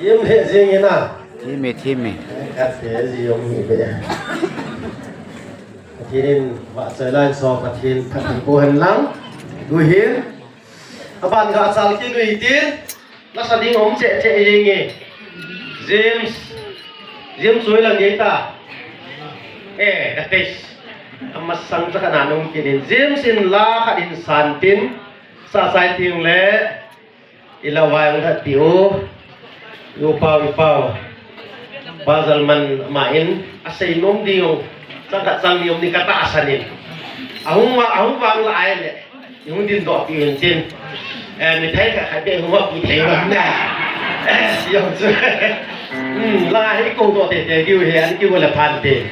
Thim le jing ina. Thim e, thim e. Kat te ji yong ni be. Pathen in vahchoi lai so Pathen phatthei boh hen lang. Tuhin. Aban ga chal kit u hitin. Lasa ding um cheh cheh jenge. James. James hoi lang gei ta. Eh, that is. Amasang cha kana nung kinin. James in la khat in san tin. Sa sai ting le. Ila vai ang that pi u. U pau, u pau. Bazalman ama in asei nom ding jong chang khat chang ni om ding katahsan in. Ahung vang, ahung vang lai le. Hung dingdoh peh in tin. Eh, mithai khat khat beh hung vah peh thei vang na. Eh, jong chu. Hmm, la hi koudoh teitei diu hi, an kiu le phan te.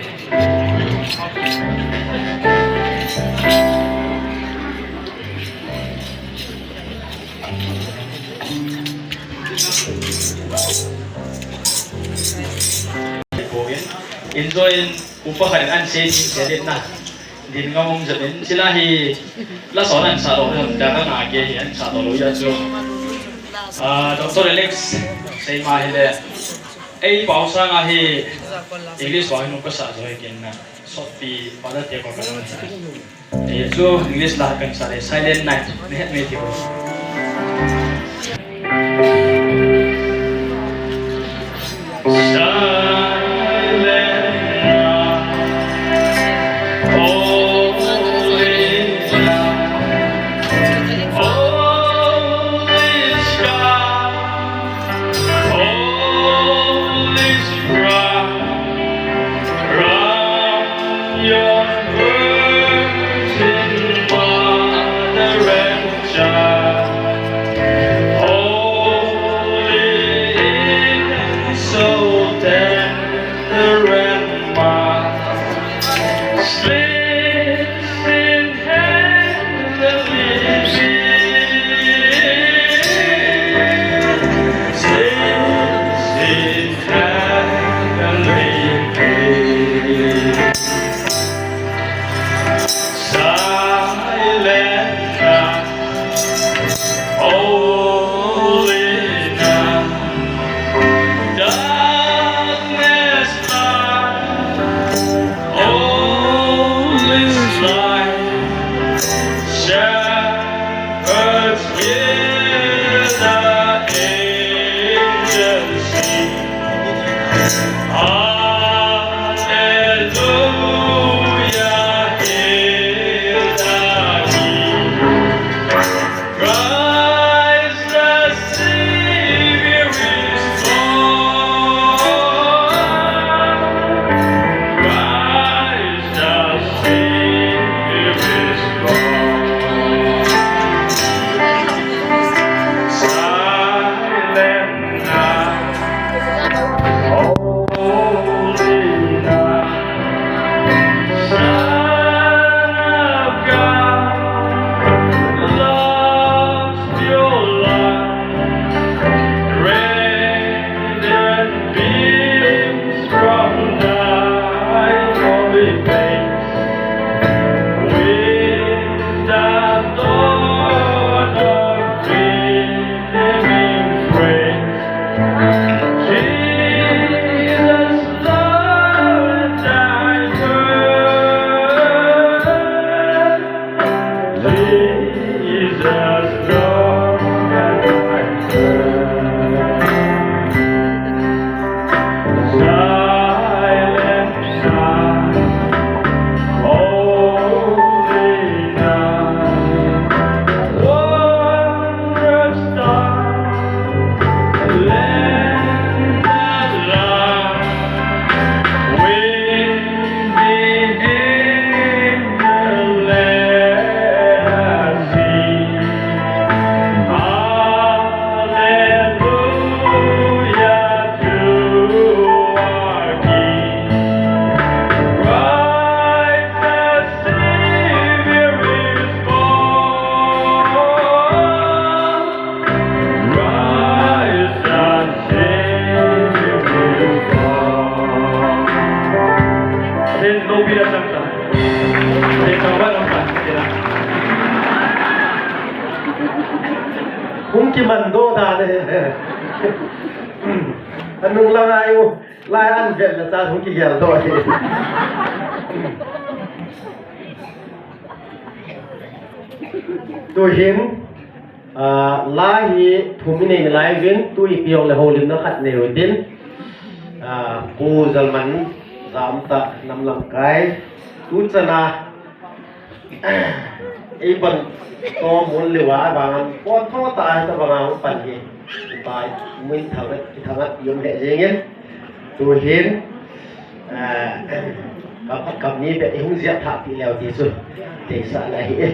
Enjoy in, upa khat in an sei ding sei ding na. Din ngam um jep in, chila hi la son an sa lou, da ka nga ke hi an sa lou ya chu. Ah, Doctor Alex, sei ma hi le. Ei pau sang a hi English pau hi nung ka sa jo hi kin na. Sot pi pa da te ko ka na. Ei chu English la kan sa le Silent Night. Ne het me ti ko. Holy, so tender and mild, sleeps in heavenly peace, sleeps in heavenly peace. Silent night, holy night, darkness light, all is light, shepherds hear the angels sing. Hallelujah, hear the King. Christ the Savior is born. Christ the Savior is born. Silent night, holy night, Son of God, lost your life, radiant beams from thy holy face, with the dawn of redeeming grace. Jesus, Lord, thy word. Jesus, Lord, thy word. Silent night, holy night, wondrous dawn, Lamb that lies, with the angel let us sing. Hallelujah to our King. Christ the Savior is born. Christ the Savior is born. Then no be the Santa. Then no be the Santa. Hung kimandoh ta le. Anung lang ayo. Lai an vel le chan hung kigeldoh hi. Tuhin, ah, lai hi thum inei nalai uvin, tu ipi hile houlimna khat nei utin. Ah, Pu Zalman, Jamta, Namlamkai, tu chana, Ei pan to mun liwa vang, pon tho ta ta vang pan hi. Pai, mun thang, thang yom he jengin. Tuhin, ah, kam khat kam ni beh i hung jia thah ti leu ti chu deisah na hi e.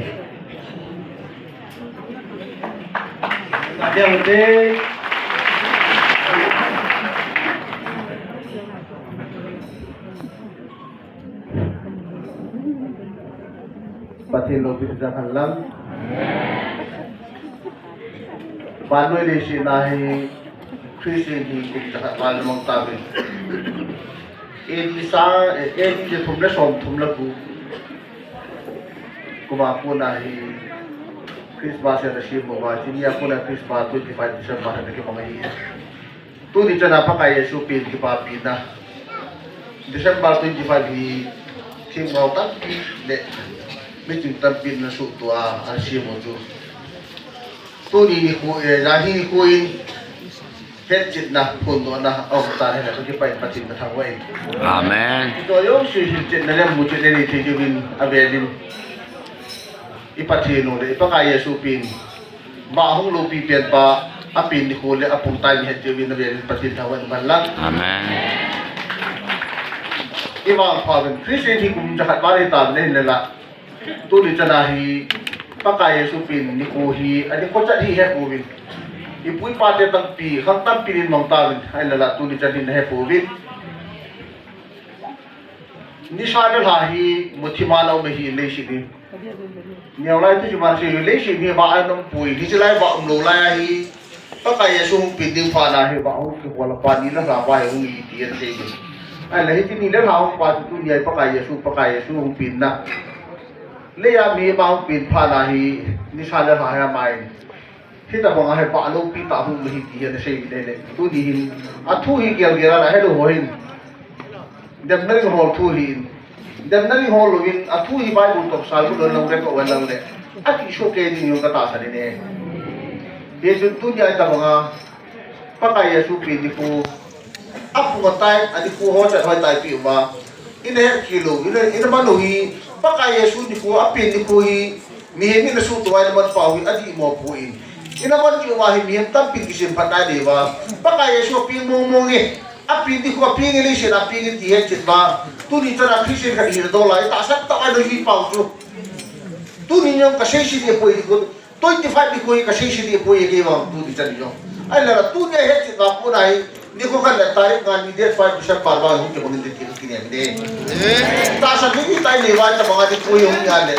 Adeu te. Pathen loupina jal hen lang. Vannoi leiset a hi Christian hi kum jakhat val mang tauvin. A D sang, eh, A D jathum le somthum le gup kum a kona hi Christmas hi ana sem uva, chuni a kona Christmas twenty-five December hi ana kimang ahi. Tuni chana Pakai Jesu pen kipapina December twenty-five hi themgao tampi le meeting tampi in ana suhtoh a, ana sem u chu. Tuni nikho, eh, jan hi nikho in hetchetna, phondohna aum tan ahile, kakipah in Pathen kathangvah in. Amen. Tua jouse hetchetna le muchetna nei thei diuvin avel in i Pathen u le i Pakai Jesu pen vah hung loupi pen pa, apen nikho le apung time i het diuvin avel in Pathen thangvah in um hen lang. Amen. I vangpha uvin Christian hi kum jakhat val hi tauvin ahinla, tuni chana hi Pakai Jesu pen nikho hi, anikho chat hi hepouvin. I pu i pa te tampi, khang tampi in mang tauvin, ahinla tuni chan hi ana hepouvin. Nisa le lha hi muthim a la um ahi leiset hi. Neo lai thusim a sei leiset hi vah ana um poi, hiche lai vah umlou lai ahi. Pakai Jesu hung pen ding phat na hi vah hung kihol a pa ni le lha pa hi hung hi ti ana sei ding. Ahinla hiche ni le lha hung pa chu tuni a hi Pakai Jesu, Pakai Jesu hung penna. Lei a mi ama hung pen phat na hi nisa le lha hi amai. Hitabang a hi vah loupi tah hung ahi ti hi ana sei ding le. Tuni hin athu hi gel gel a helou ho hin. Demna ding hol thu ahin. Demna ding hol louvin, athu hi Bible toh Psalm lon lang le, ko wan lang le. Ati soh kei ding jong katahsan in e. Hichun tuni a hitabang a Pakai Jesu pen nikho, apung atai, anikho ho chat hoi tai pi uva. Ina het khel u, ina, ina man u hi Pakai Jesu nikho, apen nikho hi. Mihem in asuhtoh a ina man pau hi adih mo poi. Ina man kit uva hi mihem tampin kisemphat nai diuva. Pakai Jesu apeng mong mong e. Apeng nikho apeng e, leiset a apeng e ti hetchet uva. Tuni chana Christian khat hina dol a itahsan tah a ina hi pau chu. Tuni jong kasei se ding poi nikho. Twenty five nikho hi kasei se ding poi e kei vang tuni chan jong. Ahinla tuni a hetchet uva kona hi. Nikho khat le tarik nga ni date five December vang hung kibang in ti kinem in e. Tahsan hi itai nei uva itabang a nikho hi hung hi a le.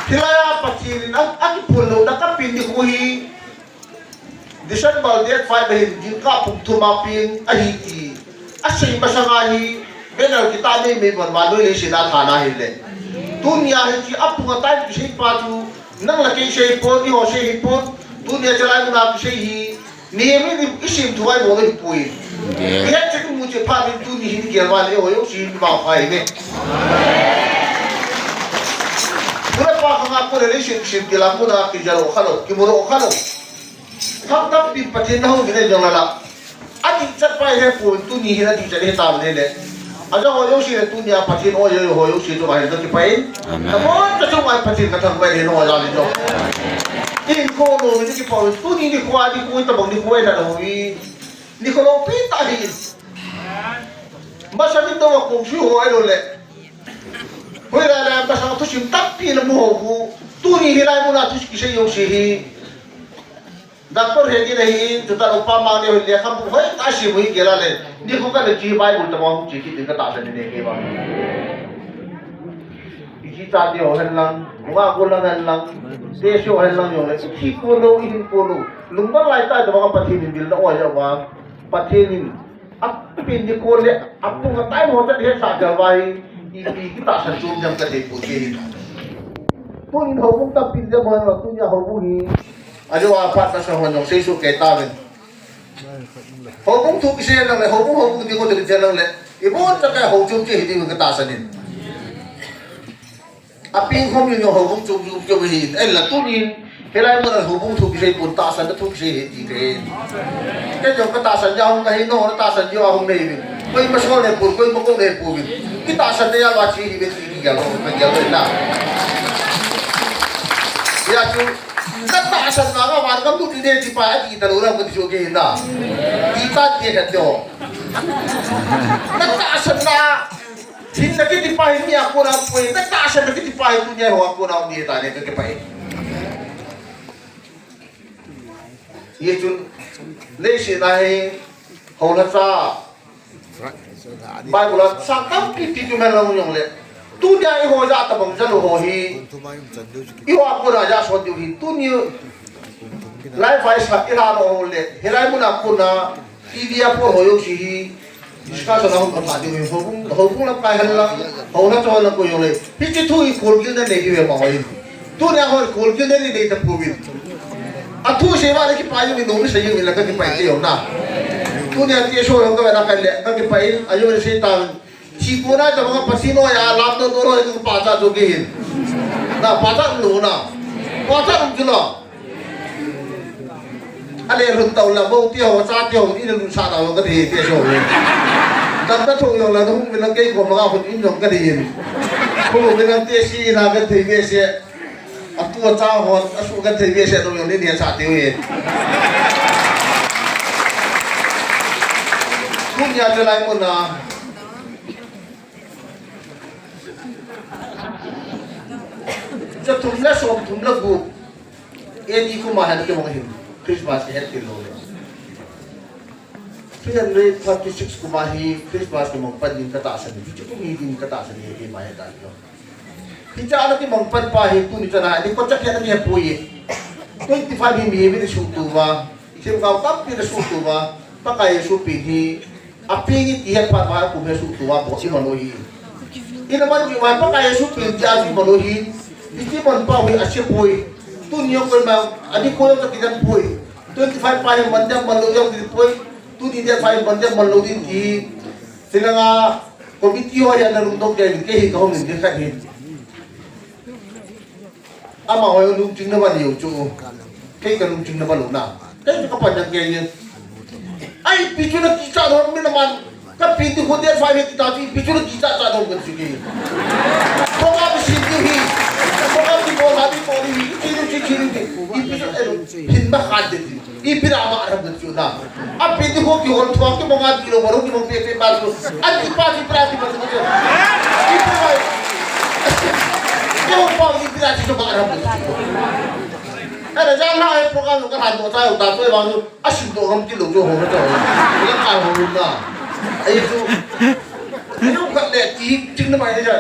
Hilai a Pathen in a, akiphondohna kapen nikho hi December date five ahin jingkah pung thum a peng ahi ti asei masang a hi banner kitah mei mei bon vannoi leiset a tha na hile. Tuni a hiche apung atai kisei pa chu nang le kei sei pon, eiho sei hi pon. Tuni a chalai mun a kisei hi Mihem in i, i sim thu a i bol ahi poi. Yes. I hetchet i muchet phat in tuni hin i gel uva le, eiho jouse hin i vangpha ahi ne. Tuna pa khang a kona leiset sim gel a kona kijal u khalou, kimu lou khalou. Khang tampi Pathen na hung vin a jong la la. Adih chat pa i hepon, tuni hin adih chat i he tauvin ahile. Ajong ho jouse le tuni a Pathen o jo ho jouse chu ahin kakipah in. Amen. Nabonchauva Pathen kathangvah in ho jal in jong. Inkho lou in kipah in tuni nikho a nikho itabang nikho ahi lhon hi. Nikho loupi tah ahi. Masang in dong a kong sui ho ahilou le. Hoilai lai masang thusim tampi namu ho khu. Tuni hilai mun a thu kisei jouse hi. Doctor Hegin ahin, chuta upa mang neo hin lekhabu hoitah a sim u hi gel a le, nikho khat le chu Bible tobang hung che kit ding katahsan in e kei vang. I chi chate ho hen lang, nungah gollhang hen lang, tesi ho hen lang jong le, i thi khol lou, i hin khol lou. Lungdon lai tah tobang a Pathen in bil na oi a vang, Pathen in Apen nikho le, apung atai mo ta ding hetsah jal uva hi, ipi kitahsan chu um jeng kathei poi kei hin. Tunin houbung tampi jeng hon lo, tunia houbung hi. Ajeh a phat nasa hon jong seisoh kei tauvin. Houbung thu kisei lang le, houbung, houbung ding ho kisei lang le. Ibon cha ka hou chom kei hi ding katahsan in. Apeng khom jong jong houbung chom chom chom hi. Ahinla tunin, hilai mun a houbung thu kisei pon tahsan na thu kisei hi ti kahi. Kei jong katahsan jeh a hung kahi, nangho natahsan jeh a hung nahi uvin. Koima sol nahi pon, koima kou nahi pouvin. Kitahsan na jal uva che hi uve ti kigel lou, kigel lou na. Hijeh chun, natahsan vang a vangam lut ding nahi ti pa ati talou na kati chu kei hi na. Ti ta ti kati ho. Natahsan na. Hinna kiti pa hi mi a kona um poi. Natahsan na kiti pa hi tunia eiho a kona um ahi tia kakipah e. Hichun, leiset a hi, houna cha, Bible a sang tampi pi chu man lou jongle. Tunia eiho ja tabang ja lou ho hi. Eiho a kona ja sot diu hi. Tuni lai vai sa i la lou ho le. Hilai mun a kona T V a pon ho jouse hi. Discussion a hung kha diu hi. Houbung, houbung lamkai hen lang. Houna cha lang koi jongle. Hiche thu hi kholgilna nei diu hi ma hoi. Tunia hoi kholgilna nei nei tapouvin. Athu sei uva le kipah jeng in, nomi sei jeng in la kakipah te jong na. Tunia ti so jong kavena kale, kakipah in, ajo le sei tan. Si ko na tabang Pathen noiya lam doh doh loi kapachat jo kihin. Na pachat lou na. Pachat um chu la. Ale lhun tau la bo ti ho cha ti ho ni le lhun sa tau kathi ti so. Dam katho jong la hung min lang kei ko ma ka hung in jong kathi in. Ko min lang ti si na kathi ve se. Atu acha hon, asu kathei ve se dong jong ni ni acha tiu hi. Tunia te lai mun a. Cha thum le som thum le gup. A D kum a hin kimang hin. Christmas kihet kit lou le. Three hundred thirty six kum a hi Christmas kimang pan ding katahsan. Hiche kum hi ding katahsan hi, hi ma hi ta lo. Hiche a ana kimang pan pa hi tuni chan a, ani kotcha khat ani hepoi. Twenty five hi mi, mi ni suhtuva. Themgao tampi na suhtuva. Pakai Jesu pen hi. Apen hi ti het phat uva kum hi suhtuva bou iman u hi. Ina man ji uva Pakai Jesu pen ti a iman u hi. Iti man pa hi asepoi. Tuni jong koima, ani koi jong kati dan poi. Twenty five pa hi man ding man lou jong ti poi. Tuni date five man ding man lou ding ti. Hilanga committee ho hi ana lungdong kei, kei hi kahung in kei khat hi. Amaho lungching na bani jong chu. Kei kalungching na bani lou na. Kei kapan jang kei hi. Ai, ipi chu na kicha lou mi na man. Kapen ti khu date five hi kita chu ipi chu na kicha cha lou kan chu kei. Program sin ti hi. Program ti bol ha ti bol hi. Ipi chu, ipi chu, ipi chu, eh, hin ma khan de ti. Ipi ra ma ram chu na. Apen ti khu kihol thua kimang a ti lou, baro kimang pe pe ma chu. Ati pa ti pra ti ma chu. Ipi ra. Kihol pa ipi ra ti chu ma ram chu. Ana jang na e program ka han to ta ta to bang chu. Asim to ram ti lou chu ho ta. Ka ka ho na. Ai chu. Ai chu ka le ti ching na mai ja.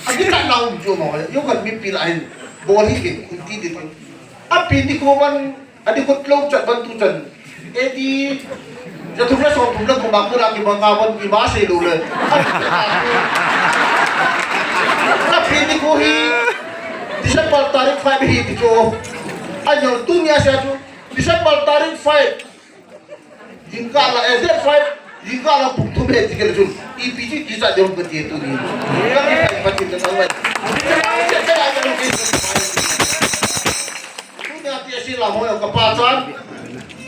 Aki ta na um chu mo. Yo ka mi pi la hin. Bol hi ke ti ti. Apen ti khu man Ani khut lou chat ban tu chan. Eti. Ja thum la som thum la kum a kona kimang a ban ima sei lou le. Apen ti khu hi. December tarik five hi ti chu. Anyo tunia sa chu. December tarik five. Jingkah la, eh, date five. Jingkah la pung thum hi ti kele chu. Ipi chu kicha ding kati tuni. Kami pa pa ti ta wai. Tunia ti asi lam ho kapachat.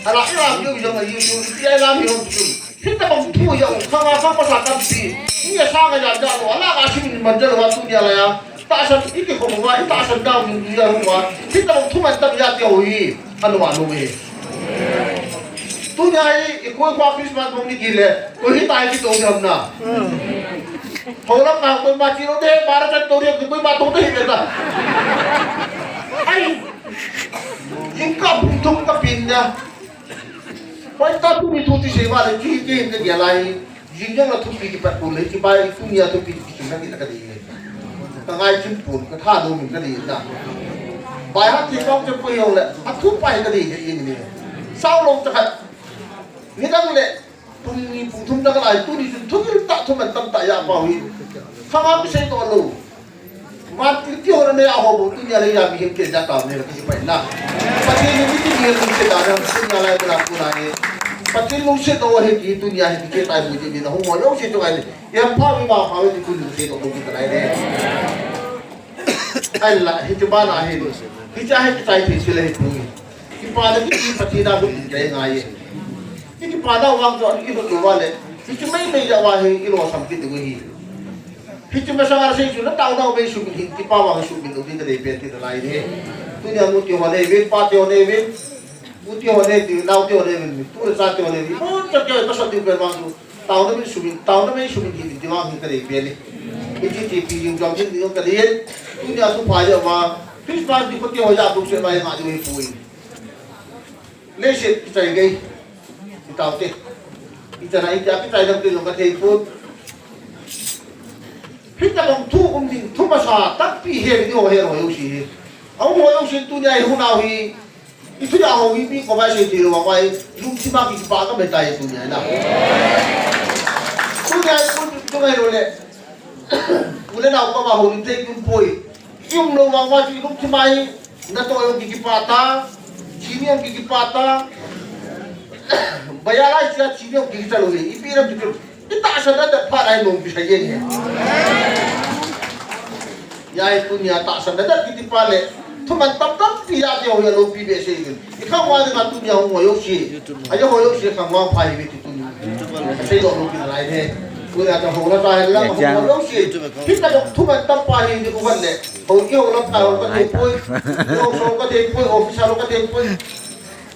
Ala ilam yo jong ayu yo ti ai lam yo tu. Hitabang thu ya u khanga khang pasa tampi. Ni ya sanga ya ja lo ala ka sim ni man ja lo tunia la ya. Tahsan iki ko wa tahsan da mun ya lo wa. Hitabang thu man tam ya ti ho hi. Anu anu hi. Tunia hi ikoi kwa Christmas mong ni kile. Ko hi tai ki to ni ham na. Holam na koima chi lo de bara chan to ri koima to de hi ta. Ai. Jingkah pung thum ka pen na. Hoi ta tuni thu ti sei uva le, chu hi kei hin ka gel a hi. Jing jong la thupi kipat pon le, chu bai tunia thupi ti kichim na ti na ka dei. Ka ngai chim pon, ka tha nom in ka dei na. Bai ha ti kong che poi jong le, a thu pai ka dei dei in ni. Sao lou cha khat. Nidang le, pung ni pung thum na ka lai, tuni chun thugil tah thuman tamtah ja pau hi. Khanga kisei to lou. Vantil ti ho na nei a ho bou tunia le ja mihem kei ja tao nei la kisi pai na. Pathen in mi ti mihem lungset a na tunia lai kona kona e. Pathen lungset lou ahi ti tunia hi kei tai bou ti mi na hung ho jouse chu ai le. Em pha mi ma pha ti kun lungset lou ti ka lai le. Ai la, hiche bana hi. Hiche hi kichai thei se le hi pu hi. Kipana kiti Pathen a lut in ka ngai e. Kipana vang chu i lut lou va le. Hichu mei mei ja va hi i losam kit ding hi. Hichu masanga sei chu na taona mei sumil hin kipa vang sumil lou ding ka dei pen ti ka lai hi. Tunia nu ti ho nei vin, pa ti ho nei vin. Nu ti ho nei vin, nao ti ho nei vin. Tu le cha ti ho nei vin. Bon cha ti ho ka sa ti pen vang chu. Taona min sumin, taona min sumin hi, ti vang hi ka dei pen e. Hiche ti pi jing jong jing jong ka dei e. Tunia thupha jeh uva, Christmas ni kho ti ho ja duk se bai nga jong hi pui. Leiset kichai gei. Itaute. Ichana itia kichai dam te jong ka thei pon. Hitabang thu um ding, thu masa tampi he ding ho he ho jouse hi. Ahung ho jouse tunia hi hunau hi. Ithu ja ho hi mi ko bai sei thei lou vang uva, lungthim a kipah ka me tai tunia na. Tunia hi pun tu ngai lou le. U le nao koma houlim thei um poi. I um lou vang uva chu lungthim a hi natoh jong kipah ta, chini jong kipah ta. Baya lai sia chini jong kicha lou le. Ipi lam chu chu. I tahsan na ta phat a hi nom kisei jeng e. Hijeh a tunia tahsan na ta kiti pa le. Thuman tampi a ti ho hi alopi behseh in. I khangvang dinga tunia hung ho jouse. Ajo ho jouse khangvang pha hi ve ti tunia. Sei lo lo pi nalai e. Tunia ta ho la ta hen lang ho jouse. Hitabang thuman tampi hi ni ko khat le. Ho ki ho lam ta ho ka thei poi. Ho so ka thei poi, office ho ka thei poi.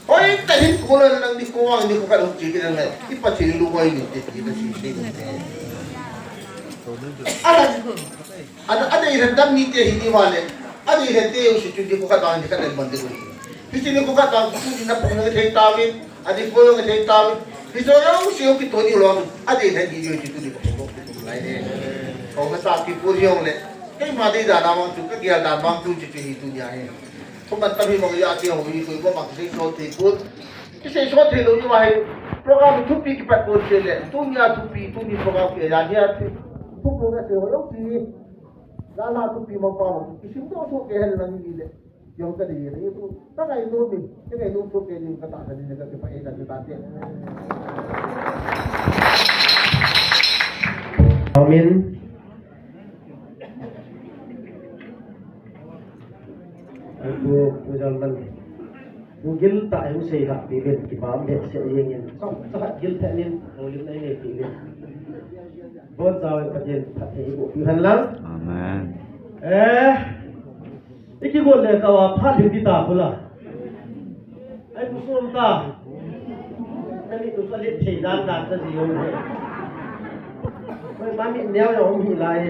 Hoi, ta hin ko la nang ni ko vang ni ko ka lo ti ki nang le. I Pathen lungoi ni te ti na si si. Ala, ala, adei hen dam ni te hi ni vale. Adei hen te u si tu ni ko ka ta ni ka den ban de ko. Hi si ni ko ka ta ku ni na pung na thei ta vin. Adei ko yo thei ta vin. Hi so yo si yo ki to ni lo. Adei hen ni yo si tu ni ko ko lai de. Ko ka sa ki pu yong le. Keima dei dan a vang chu, ka gel dan vang chu, chu, chu hi tunia hi. Thuman tam hi vang a ti ho hi, koi ko vang sei so thei pon. Kisei so thei lou ni vang hi. Program thupi kipat pon se le. Tunia thupi, tuni program ki a nia thi. Thupi na se ho lou ti. La la thupi ma pa ma. Kisim to so ke hel na ni le. Jong ka dei, dei tu. Ka ngainom in, ka ngainom chu kei ding ka tahsan in ka kipah e ka kipah e. Amen. Ai pu, pu jal man. Pu gil ta ai u sei ha pi ben kipah behseh jeng in. Sa, sa gil ta nin, pu gil na nei pi ben. Bon sa ai Pathen phatthei boh pi hen lang. Amen. Eh. I kigol le ka va phat lim kita pula. Ai pu som ta. Kani tu ka le thei dan dan ta ji yong. Koi ma mi neo yong hi lai.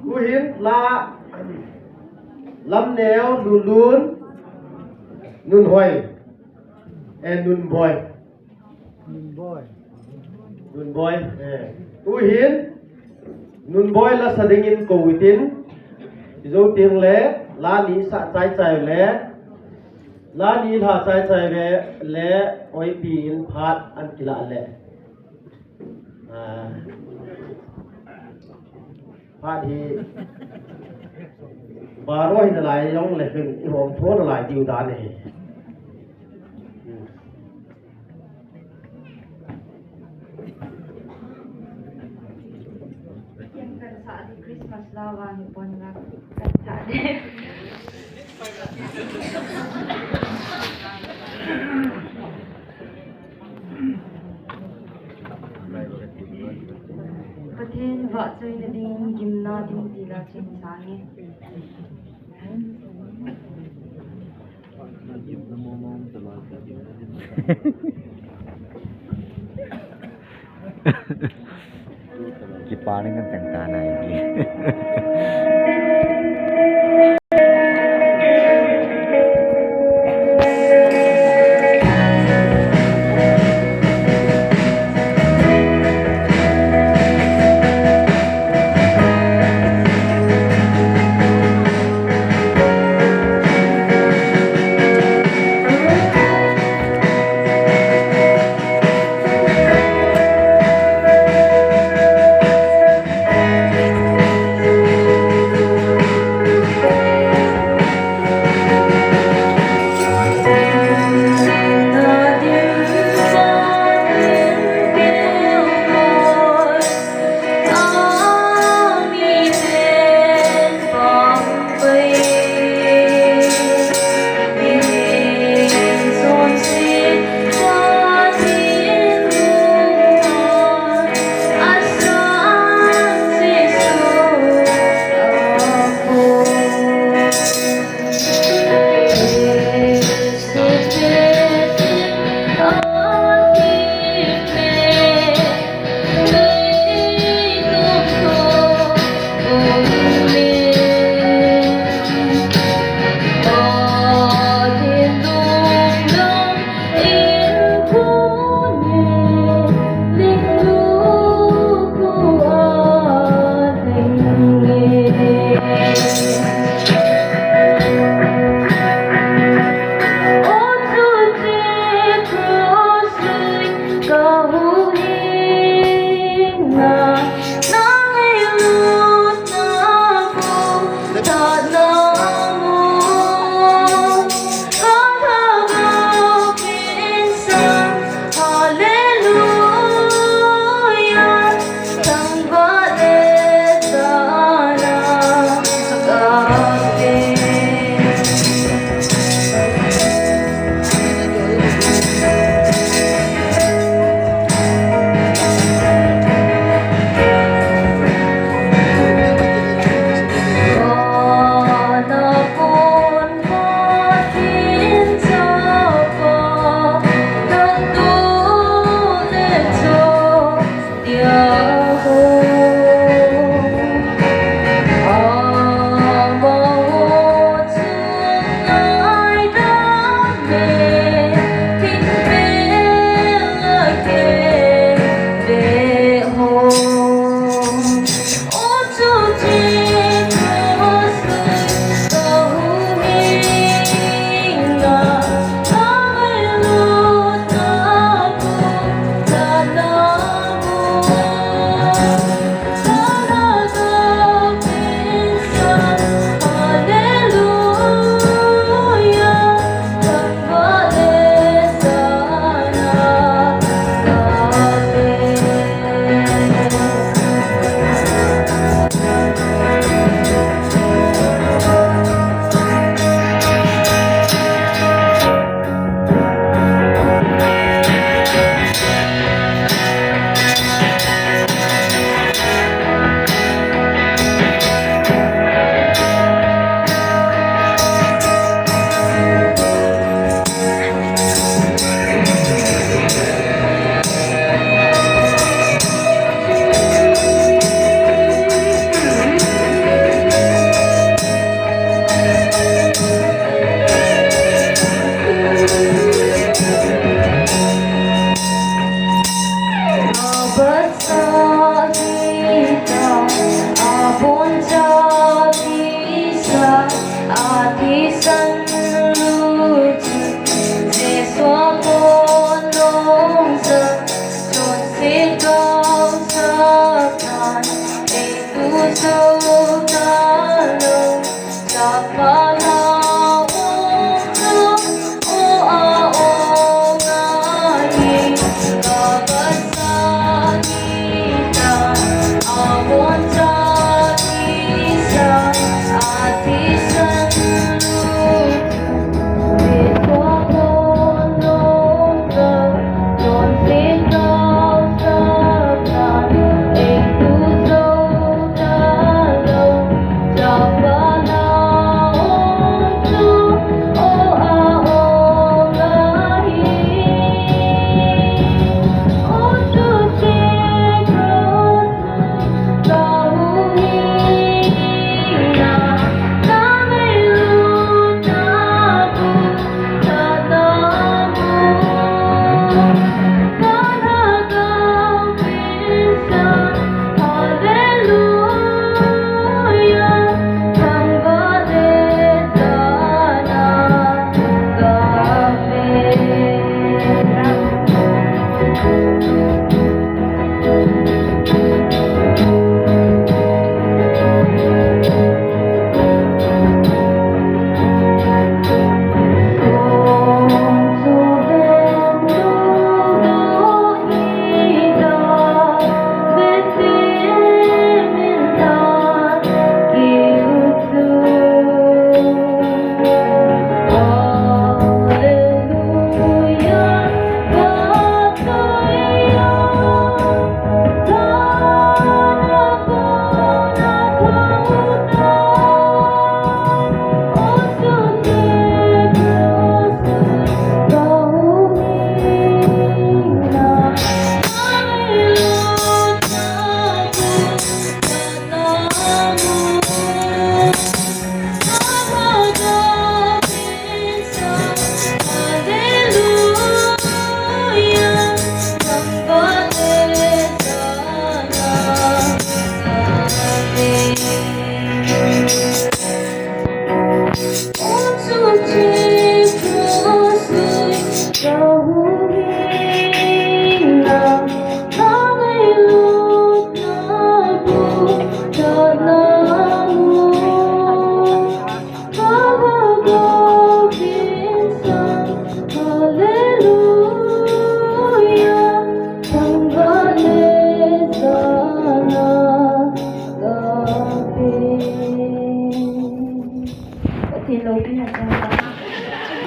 Pu hin la. Lam neo, Lulun, Nun Hoi. Eh, Nun Boi. Nun Boi. Nun Boi, eh. Tuhin, Nun Boi la sa dingin ko utin. Ijo ting le, la ni sa chai chai le. La ni la chai chai le, le, oi pi in phat an kila le. Ah. Phat hi. Baro hi nalai jong le hin, i hom tho nalai diu dan hi. Christmas la va hi pon la. Pathen vahchoina ding, gimna ding ti la chun sang e. Kipa ning kan teng ta na hi.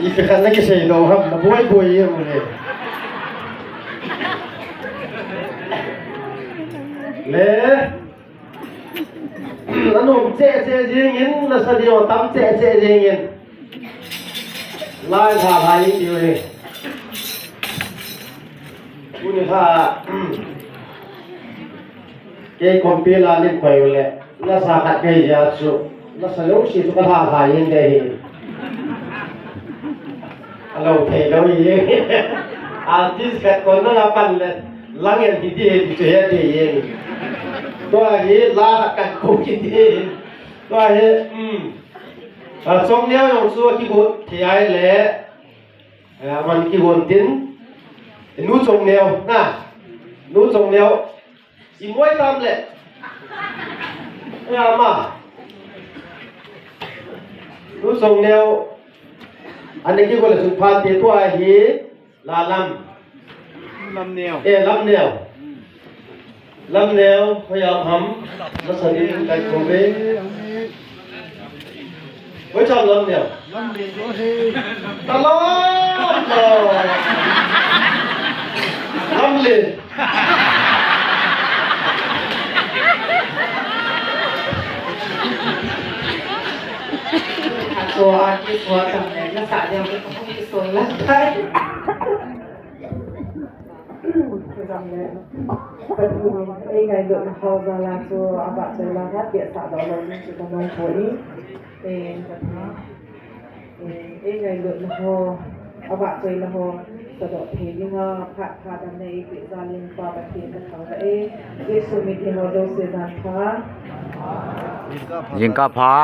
Ipi khat nakisei lou ham, naboi boi e mule. Le. Nanom cheh cheh jingin, nasa diu tam cheh cheh jingin. Lai tha tha in diu hi. Tuni kha, kei compel a nin koi ule. Nasa khat kei jia chu. Nasa lou si chu ka tha tha in de hi. Alo thei lou hi. Artist khat kon na la pan le. Lang en hi ti hi chu he ti hi. Tua hi la khat kan ko ki ti hi. Tua hi, um. A, Chongneo jong chu kigon thei ai le. A, man kigon tin. Nu Chongneo, na. Nu Chongneo. Imoi tam le. Ya ma. Nu Chongneo. Ani kigon le sun phan te tua hi. La lam. Lamneo. Eh, Lamneo. Lamneo, hoiya ham. Nasa din kai ko ve. Hoi cham Lamneo. Lamneo he. Talo. Lamle. Ato aki suat tam le, nasa dia ko ki suat la tai. Ei ngailutna ho jal a chu avahchoila phatah a sahdoh lou ding chu kanung poi. Eh, eh, ei ngailutna ho, avahchoila ho sahdoh thei dinga phat phat a nei peh jal in Pa Pathen kathangvah e. Jesu min in ho jouse jan pha. Jingkah pha. Jingkah pha.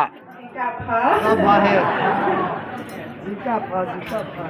Jingkah pha he. Jingkah pha, jingkah pha.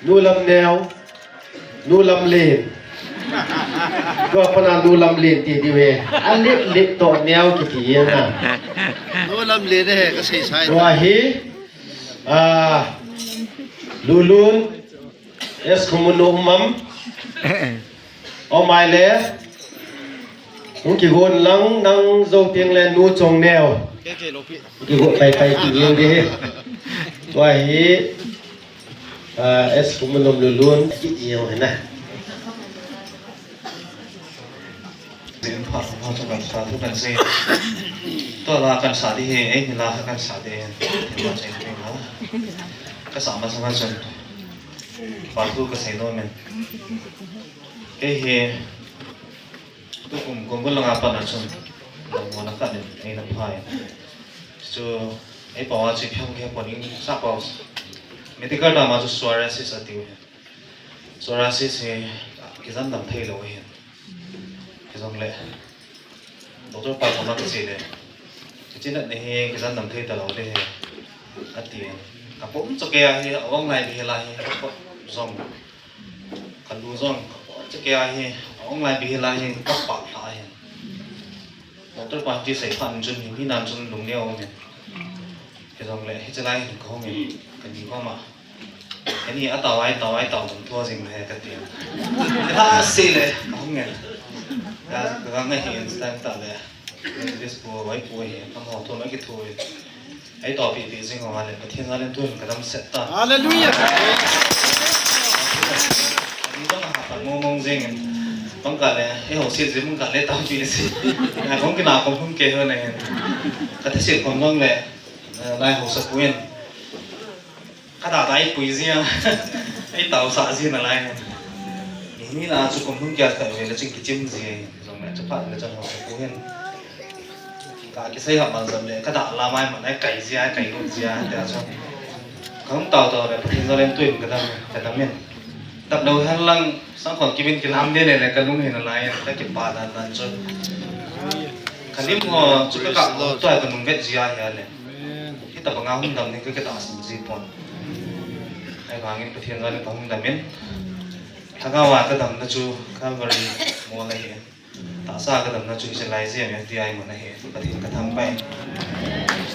Nu Lamneo, Nu Lamlen. Tua pana Nu Lamlen ti diu he. A lit lit toh neo kiti hi na. Nu Lamlen he, ka sei sai. Tua hi, ah, Lulun, S Khumunu Umam. O mai le. Hung kigon lang nang jou teng le Nu Chongneo. Hung kigon pai pai ti ngen di hi. Tua hi, ah, S Khumunu Lulun, kiti hi na. Jin pha pha chu kan sa thu kan sei. Tua la kan sa di hi, ei ni la kan sa di hi. Thima chai ni la. Ka sa ma sa ma chun. Pa thu ka sei no men. Ei hi. Tu kum kum bul nga pa na chun. Mo na ka ni, ei na phai. Chu ei pa wa chi phang ke po ning sa pa. Medical ta ma chu psoriasis a tiu hi. Psoriasis hi kijan dam thei lo hin. Kijan le. Doctor pa koma ka chi le. Kichi na ne hi kijan dam thei ta lo le hi. Ati. Ka pom cho ke a hi, a ong lai bi hi la hi. Zong. Ka lu zong. Ka pom cho ke a hi, a ong lai bi hi la hi. Ka pa la hi. Doctor pa ti sei phan chun hi, mi nan chun lung neo ne. Kijan le, hi chalai hin ka hong in. Ka ni koma. Ani a tawai, tawai, taw dum thua jing le ka ti. Ka ta si le, ka hung ngen. Ka, ka ngai hi instant ta le. This po, wai po hi, ka mo thua na ki thua. Ai taw pi pi jing ho le, Pathian jal in tuin ka dam set ta. Hallelujah. Ani dam ha ta mo mong jing. Bang ka le, e ho si jing bang ka le taw pi si. Na kong ki na kong hung ke ho ne. Ka ta si kong bang le, lai ho sa puin. Ka ta ta ai pui zia, ai tau sa zia na lai. Ni ni la chu kum hung kia ka ve la ching kichim zia, zong la chu phat la chan ho ku hen. Ka kisei ha mal zam le, ka ta la mai man ai kai zia, kai lut zia, ta chu. Ka hung tau tau le, Pathian jal in tuin ka dam, ka dam in. Dam lo hen lang, sang khon kibin kilam de le, le ka lung hin la lai, ka kipa dan dan chu. Ka lim ho chu ka ka tua ka nung vet zia hi a le. Amen. Hita banga hung dam ni ka, ka ta sim ji pon. Ai vangin Pathian jal in ka hung dam in. Thanga wa ka dam na chu Calvary mo la hi. Ta sa ka dam na chu hi lai ji me ti ai mo na hi. Pathian ka thang pai.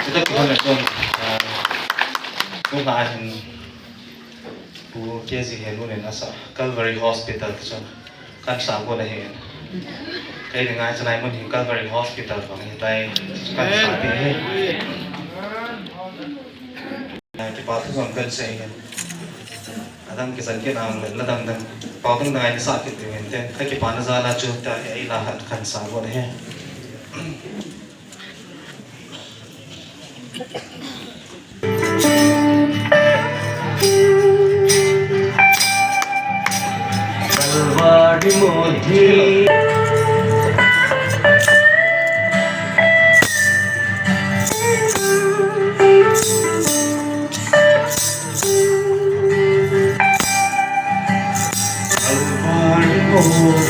Kita ki hon na chun. Ku na hin. Pu K G Helun in a sa Calvary Hospital chu kan sa go na hi. Kei ni ngai chalai mun hi Calvary Hospital bang hi tai kan sa ti hi. Kipa thu zong kan sei hi. Adang kisan ki nang le la dang dang. Pau dang dang ai ni sa ki ti men te. Ka kipa na za la chu ta hi ai la hat kan sa go na hi. Kalvari mohi. Kalvari mohi.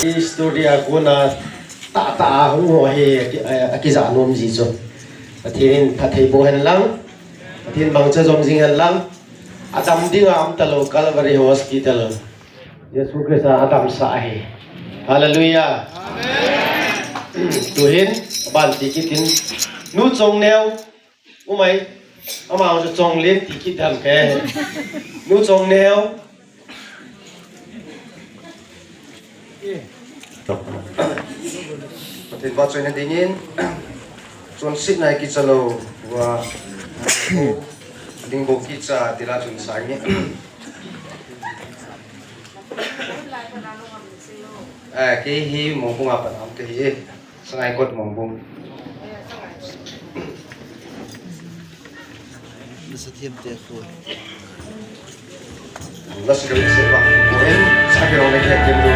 History a kona tah tah a hung ho hi aki, eh, akija nom ji chu. Pathen in phatthei boh hen lang. Pathen mangcha jom jing hen lang. Adam dinga um talou Calvary Hospital. Jesu Christa adamsah ahi. Hallelujah. Amen. Tuhin, aban ti kit in. Nu Chongneo. Umai, ama chu Chonglien ti kit dam ke. Nu Chongneo. Pathen vahchoina dingin, chonsetna kicha lou uva, ding bou kicha tila chonsa nge. Eh, kei hi Mongbung a pat a um kahi e. Sangaikot Mongbung. Nasa thiam te khu. Nasa ka se ba. Mo en sa ke rong le ke ke lu.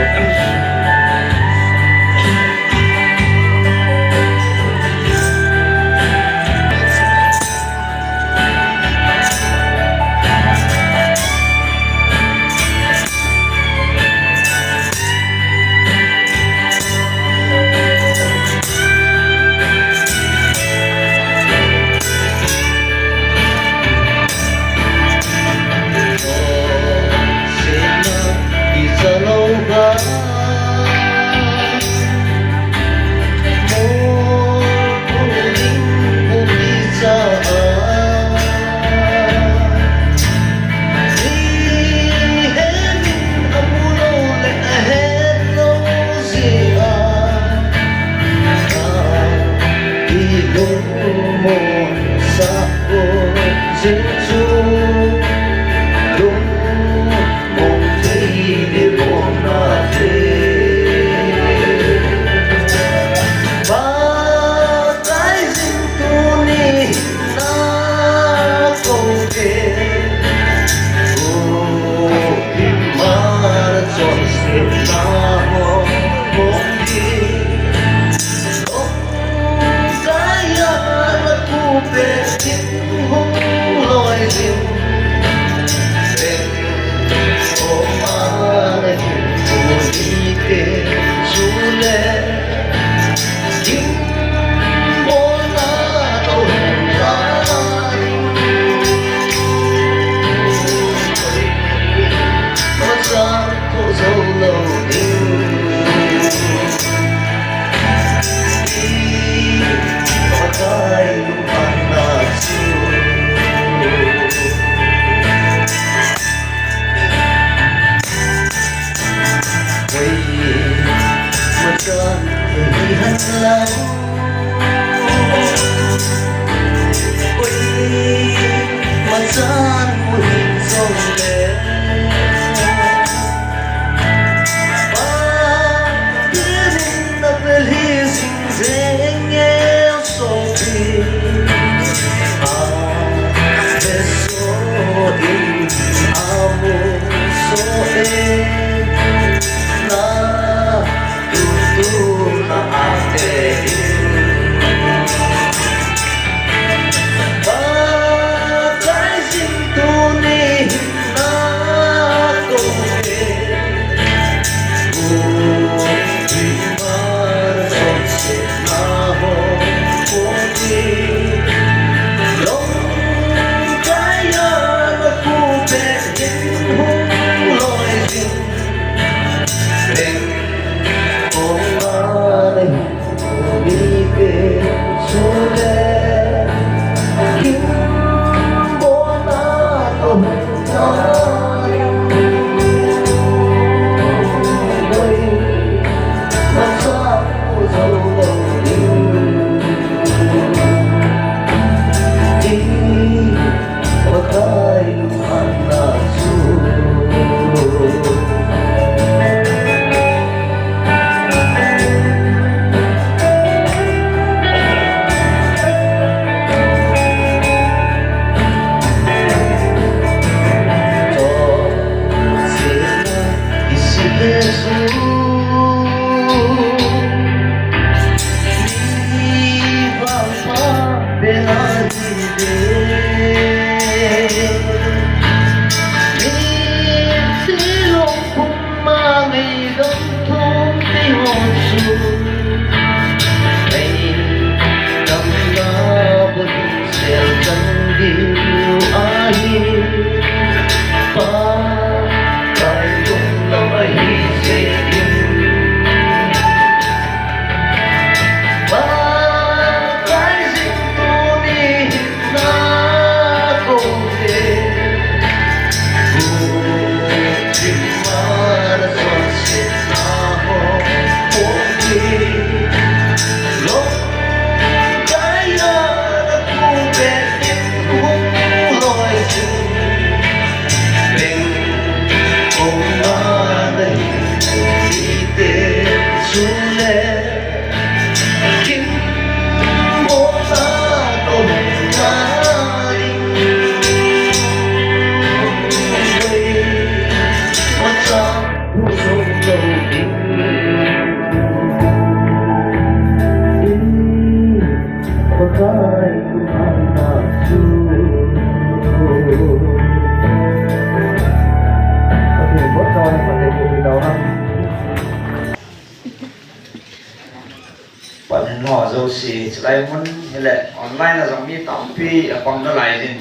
Si, chulai mun hile online a jong mi tampi apang nalai jin.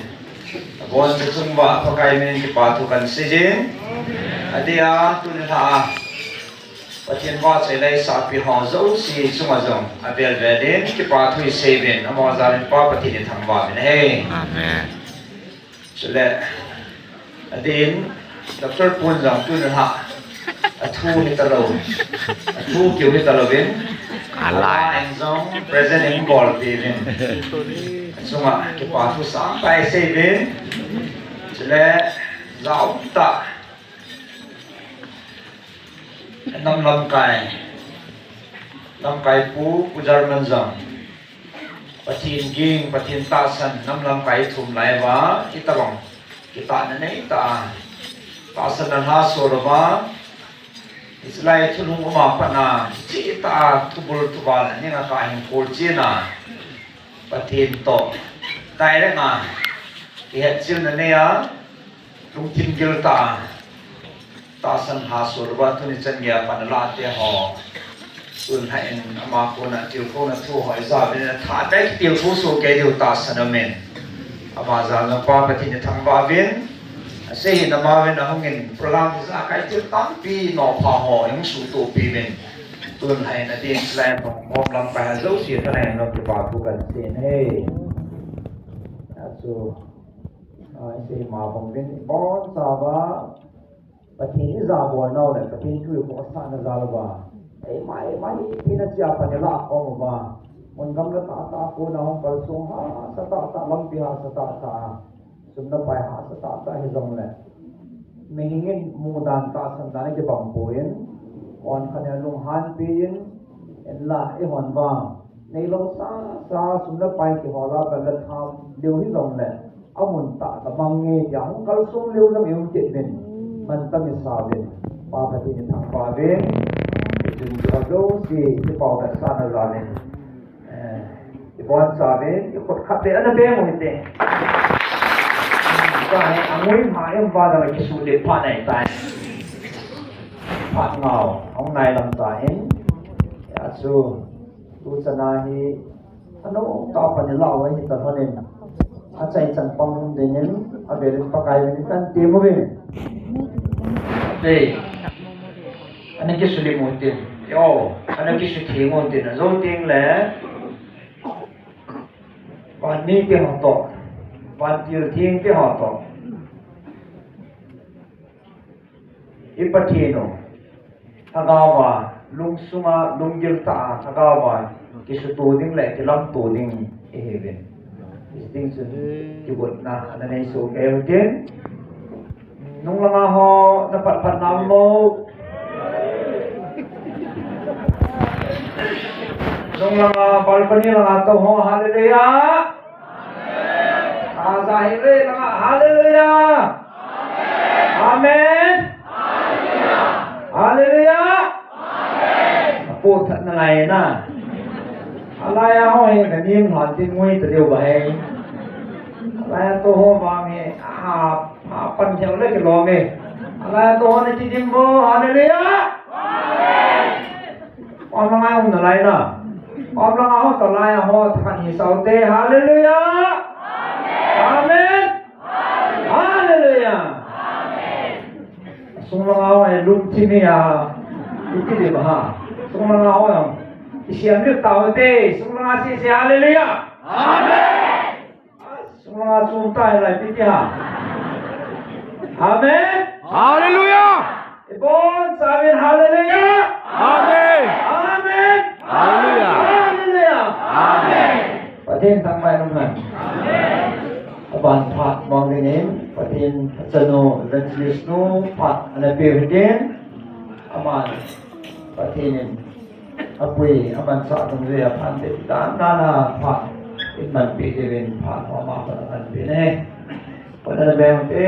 Abon chachung uva Pakai min in kipa thu kahin sei jin. Adia, tuni lha a Pathen vahchoi la eisahpi ho jouse chunga jong avel vel in kipa thu isei uvin, amaho jal in Pa Pathen ithangvah uvin ahi. Amen. Chule, adin, Doctor Pun jong tuni lha a, athu hitalou, athu keu hitalou vin, alai in jong present in bolpeh uvin, achunga kipa thu sangtah isei uvin. Chule, jaum tah, nam lamkai, lamkai pu, Pu German jong Pathen ging, Pathen tahsan, nam lamkai ithum lai uva, itobang kitahna neitah a tahsan ana lhasol uva, hiche lai thulhung um a pat a, hiche tah a thubul thuval, aning a kah hin kholchen a, Pathen toh direct a kihetchelna nei a, lungthim gil tah a tahsan lhasol uva, tuni chan geiya pan alah te ho, tun lha in ama kona tilkhouna thu ho ija uvin, athah tah a kitilkhou soh kei diu tahsan aumin, ama jal in Pa Pathen ithangvah uvin, asei hin ama uvin ahung in program ijakai thil tampi nopha ho ihung suhtohpi uvin, tun lha in adin chulai a pang mom lamkai ho jouse thanom in kipa thu kahin sei in ahi. Achu, a, isei ma bang uvin, ibonchauva Pathen ija bol nau le Pathen thu ikhohsahna jal uva, eima eima hi thina chea pan ilah khom uva, mun gamla tahtah a kona hung kalsong hahsa tahtah, lampi hahsa tahtah a, sum le pai hahsa tahtah hijongle, mihing in mudan tahsan dan akibang poi, hon khat in alunghanpi in, hinla eihon vang neilou sasa sum le pai kihol a vel le tham lheh hijongle, amun tah a mang nge tia hung kalsong lheh jong ium kit uvin, mantam isa uvin, Pa Pathen ithangvah uvin, hichun kipa jouse, kipah vetsahna jal in, eh, ibonchauvin, ikhut khat le ana beng u hite. Tua hi angui ma em ba da kisuhlip phat ahitai. Phat ngau, ahung nailam tan. Achu, tuchan a hi, anom tah a pan ilah u ahi talhon in, achaichan pang um dingin, avel in Pakai min in kahin tem uve. Ei, ana kisuhlim u hitin, yo, ana kisutheng u hitin, ajou teng le, vanmi te ho toh, vantil theng te ho toh, i Pathen u, lhagao a, lungsunga, lunggil tah a, lhagao a, kisuto ding le kilamto ding ihiuvin. Hiche ding chun kigotna ana nei soh kei u hitin. Nunglanga ho, na phat phat na um mo? Nunglanga, balcony langa tou ho, hallelujah. Aja hile langa, hallelujah. Amen. Hallelujah. Apo that na lai na. Alai a ho hi, kaning ho tin ngui ta diu ba he. Alai a tou ho vang hi, ha, ha pan theo le kilom e. Alai a tou ho na kidim bo, hallelujah. Amen. Om langa um nalai na. Om langa ho talai a ho thakan hi saute. Hallelujah. Amen. Hallelujah. Sung langa ho ai lungthim hi a. Iti di ba ha. Sung langa ho ai. Isiam ni taute. Sung langa si si hallelujah. Amen. Sung langa chun tai lai pi ti ha. Amen. Hallelujah. Ibonchauvin hallelujah. Amen. Amen. Hallelujah. Hallelujah. Amen. Pathen thangvah in umhen. Aban phat mang dingin, Pathen chanu, evangelist nu, phat ana pe u hitin. Aman, Pathen in apui, amanchah dungjuia phat te dan dan a phat in manpeh diuvin phat ho ama pat ahin pe ne. Pat ana beng te.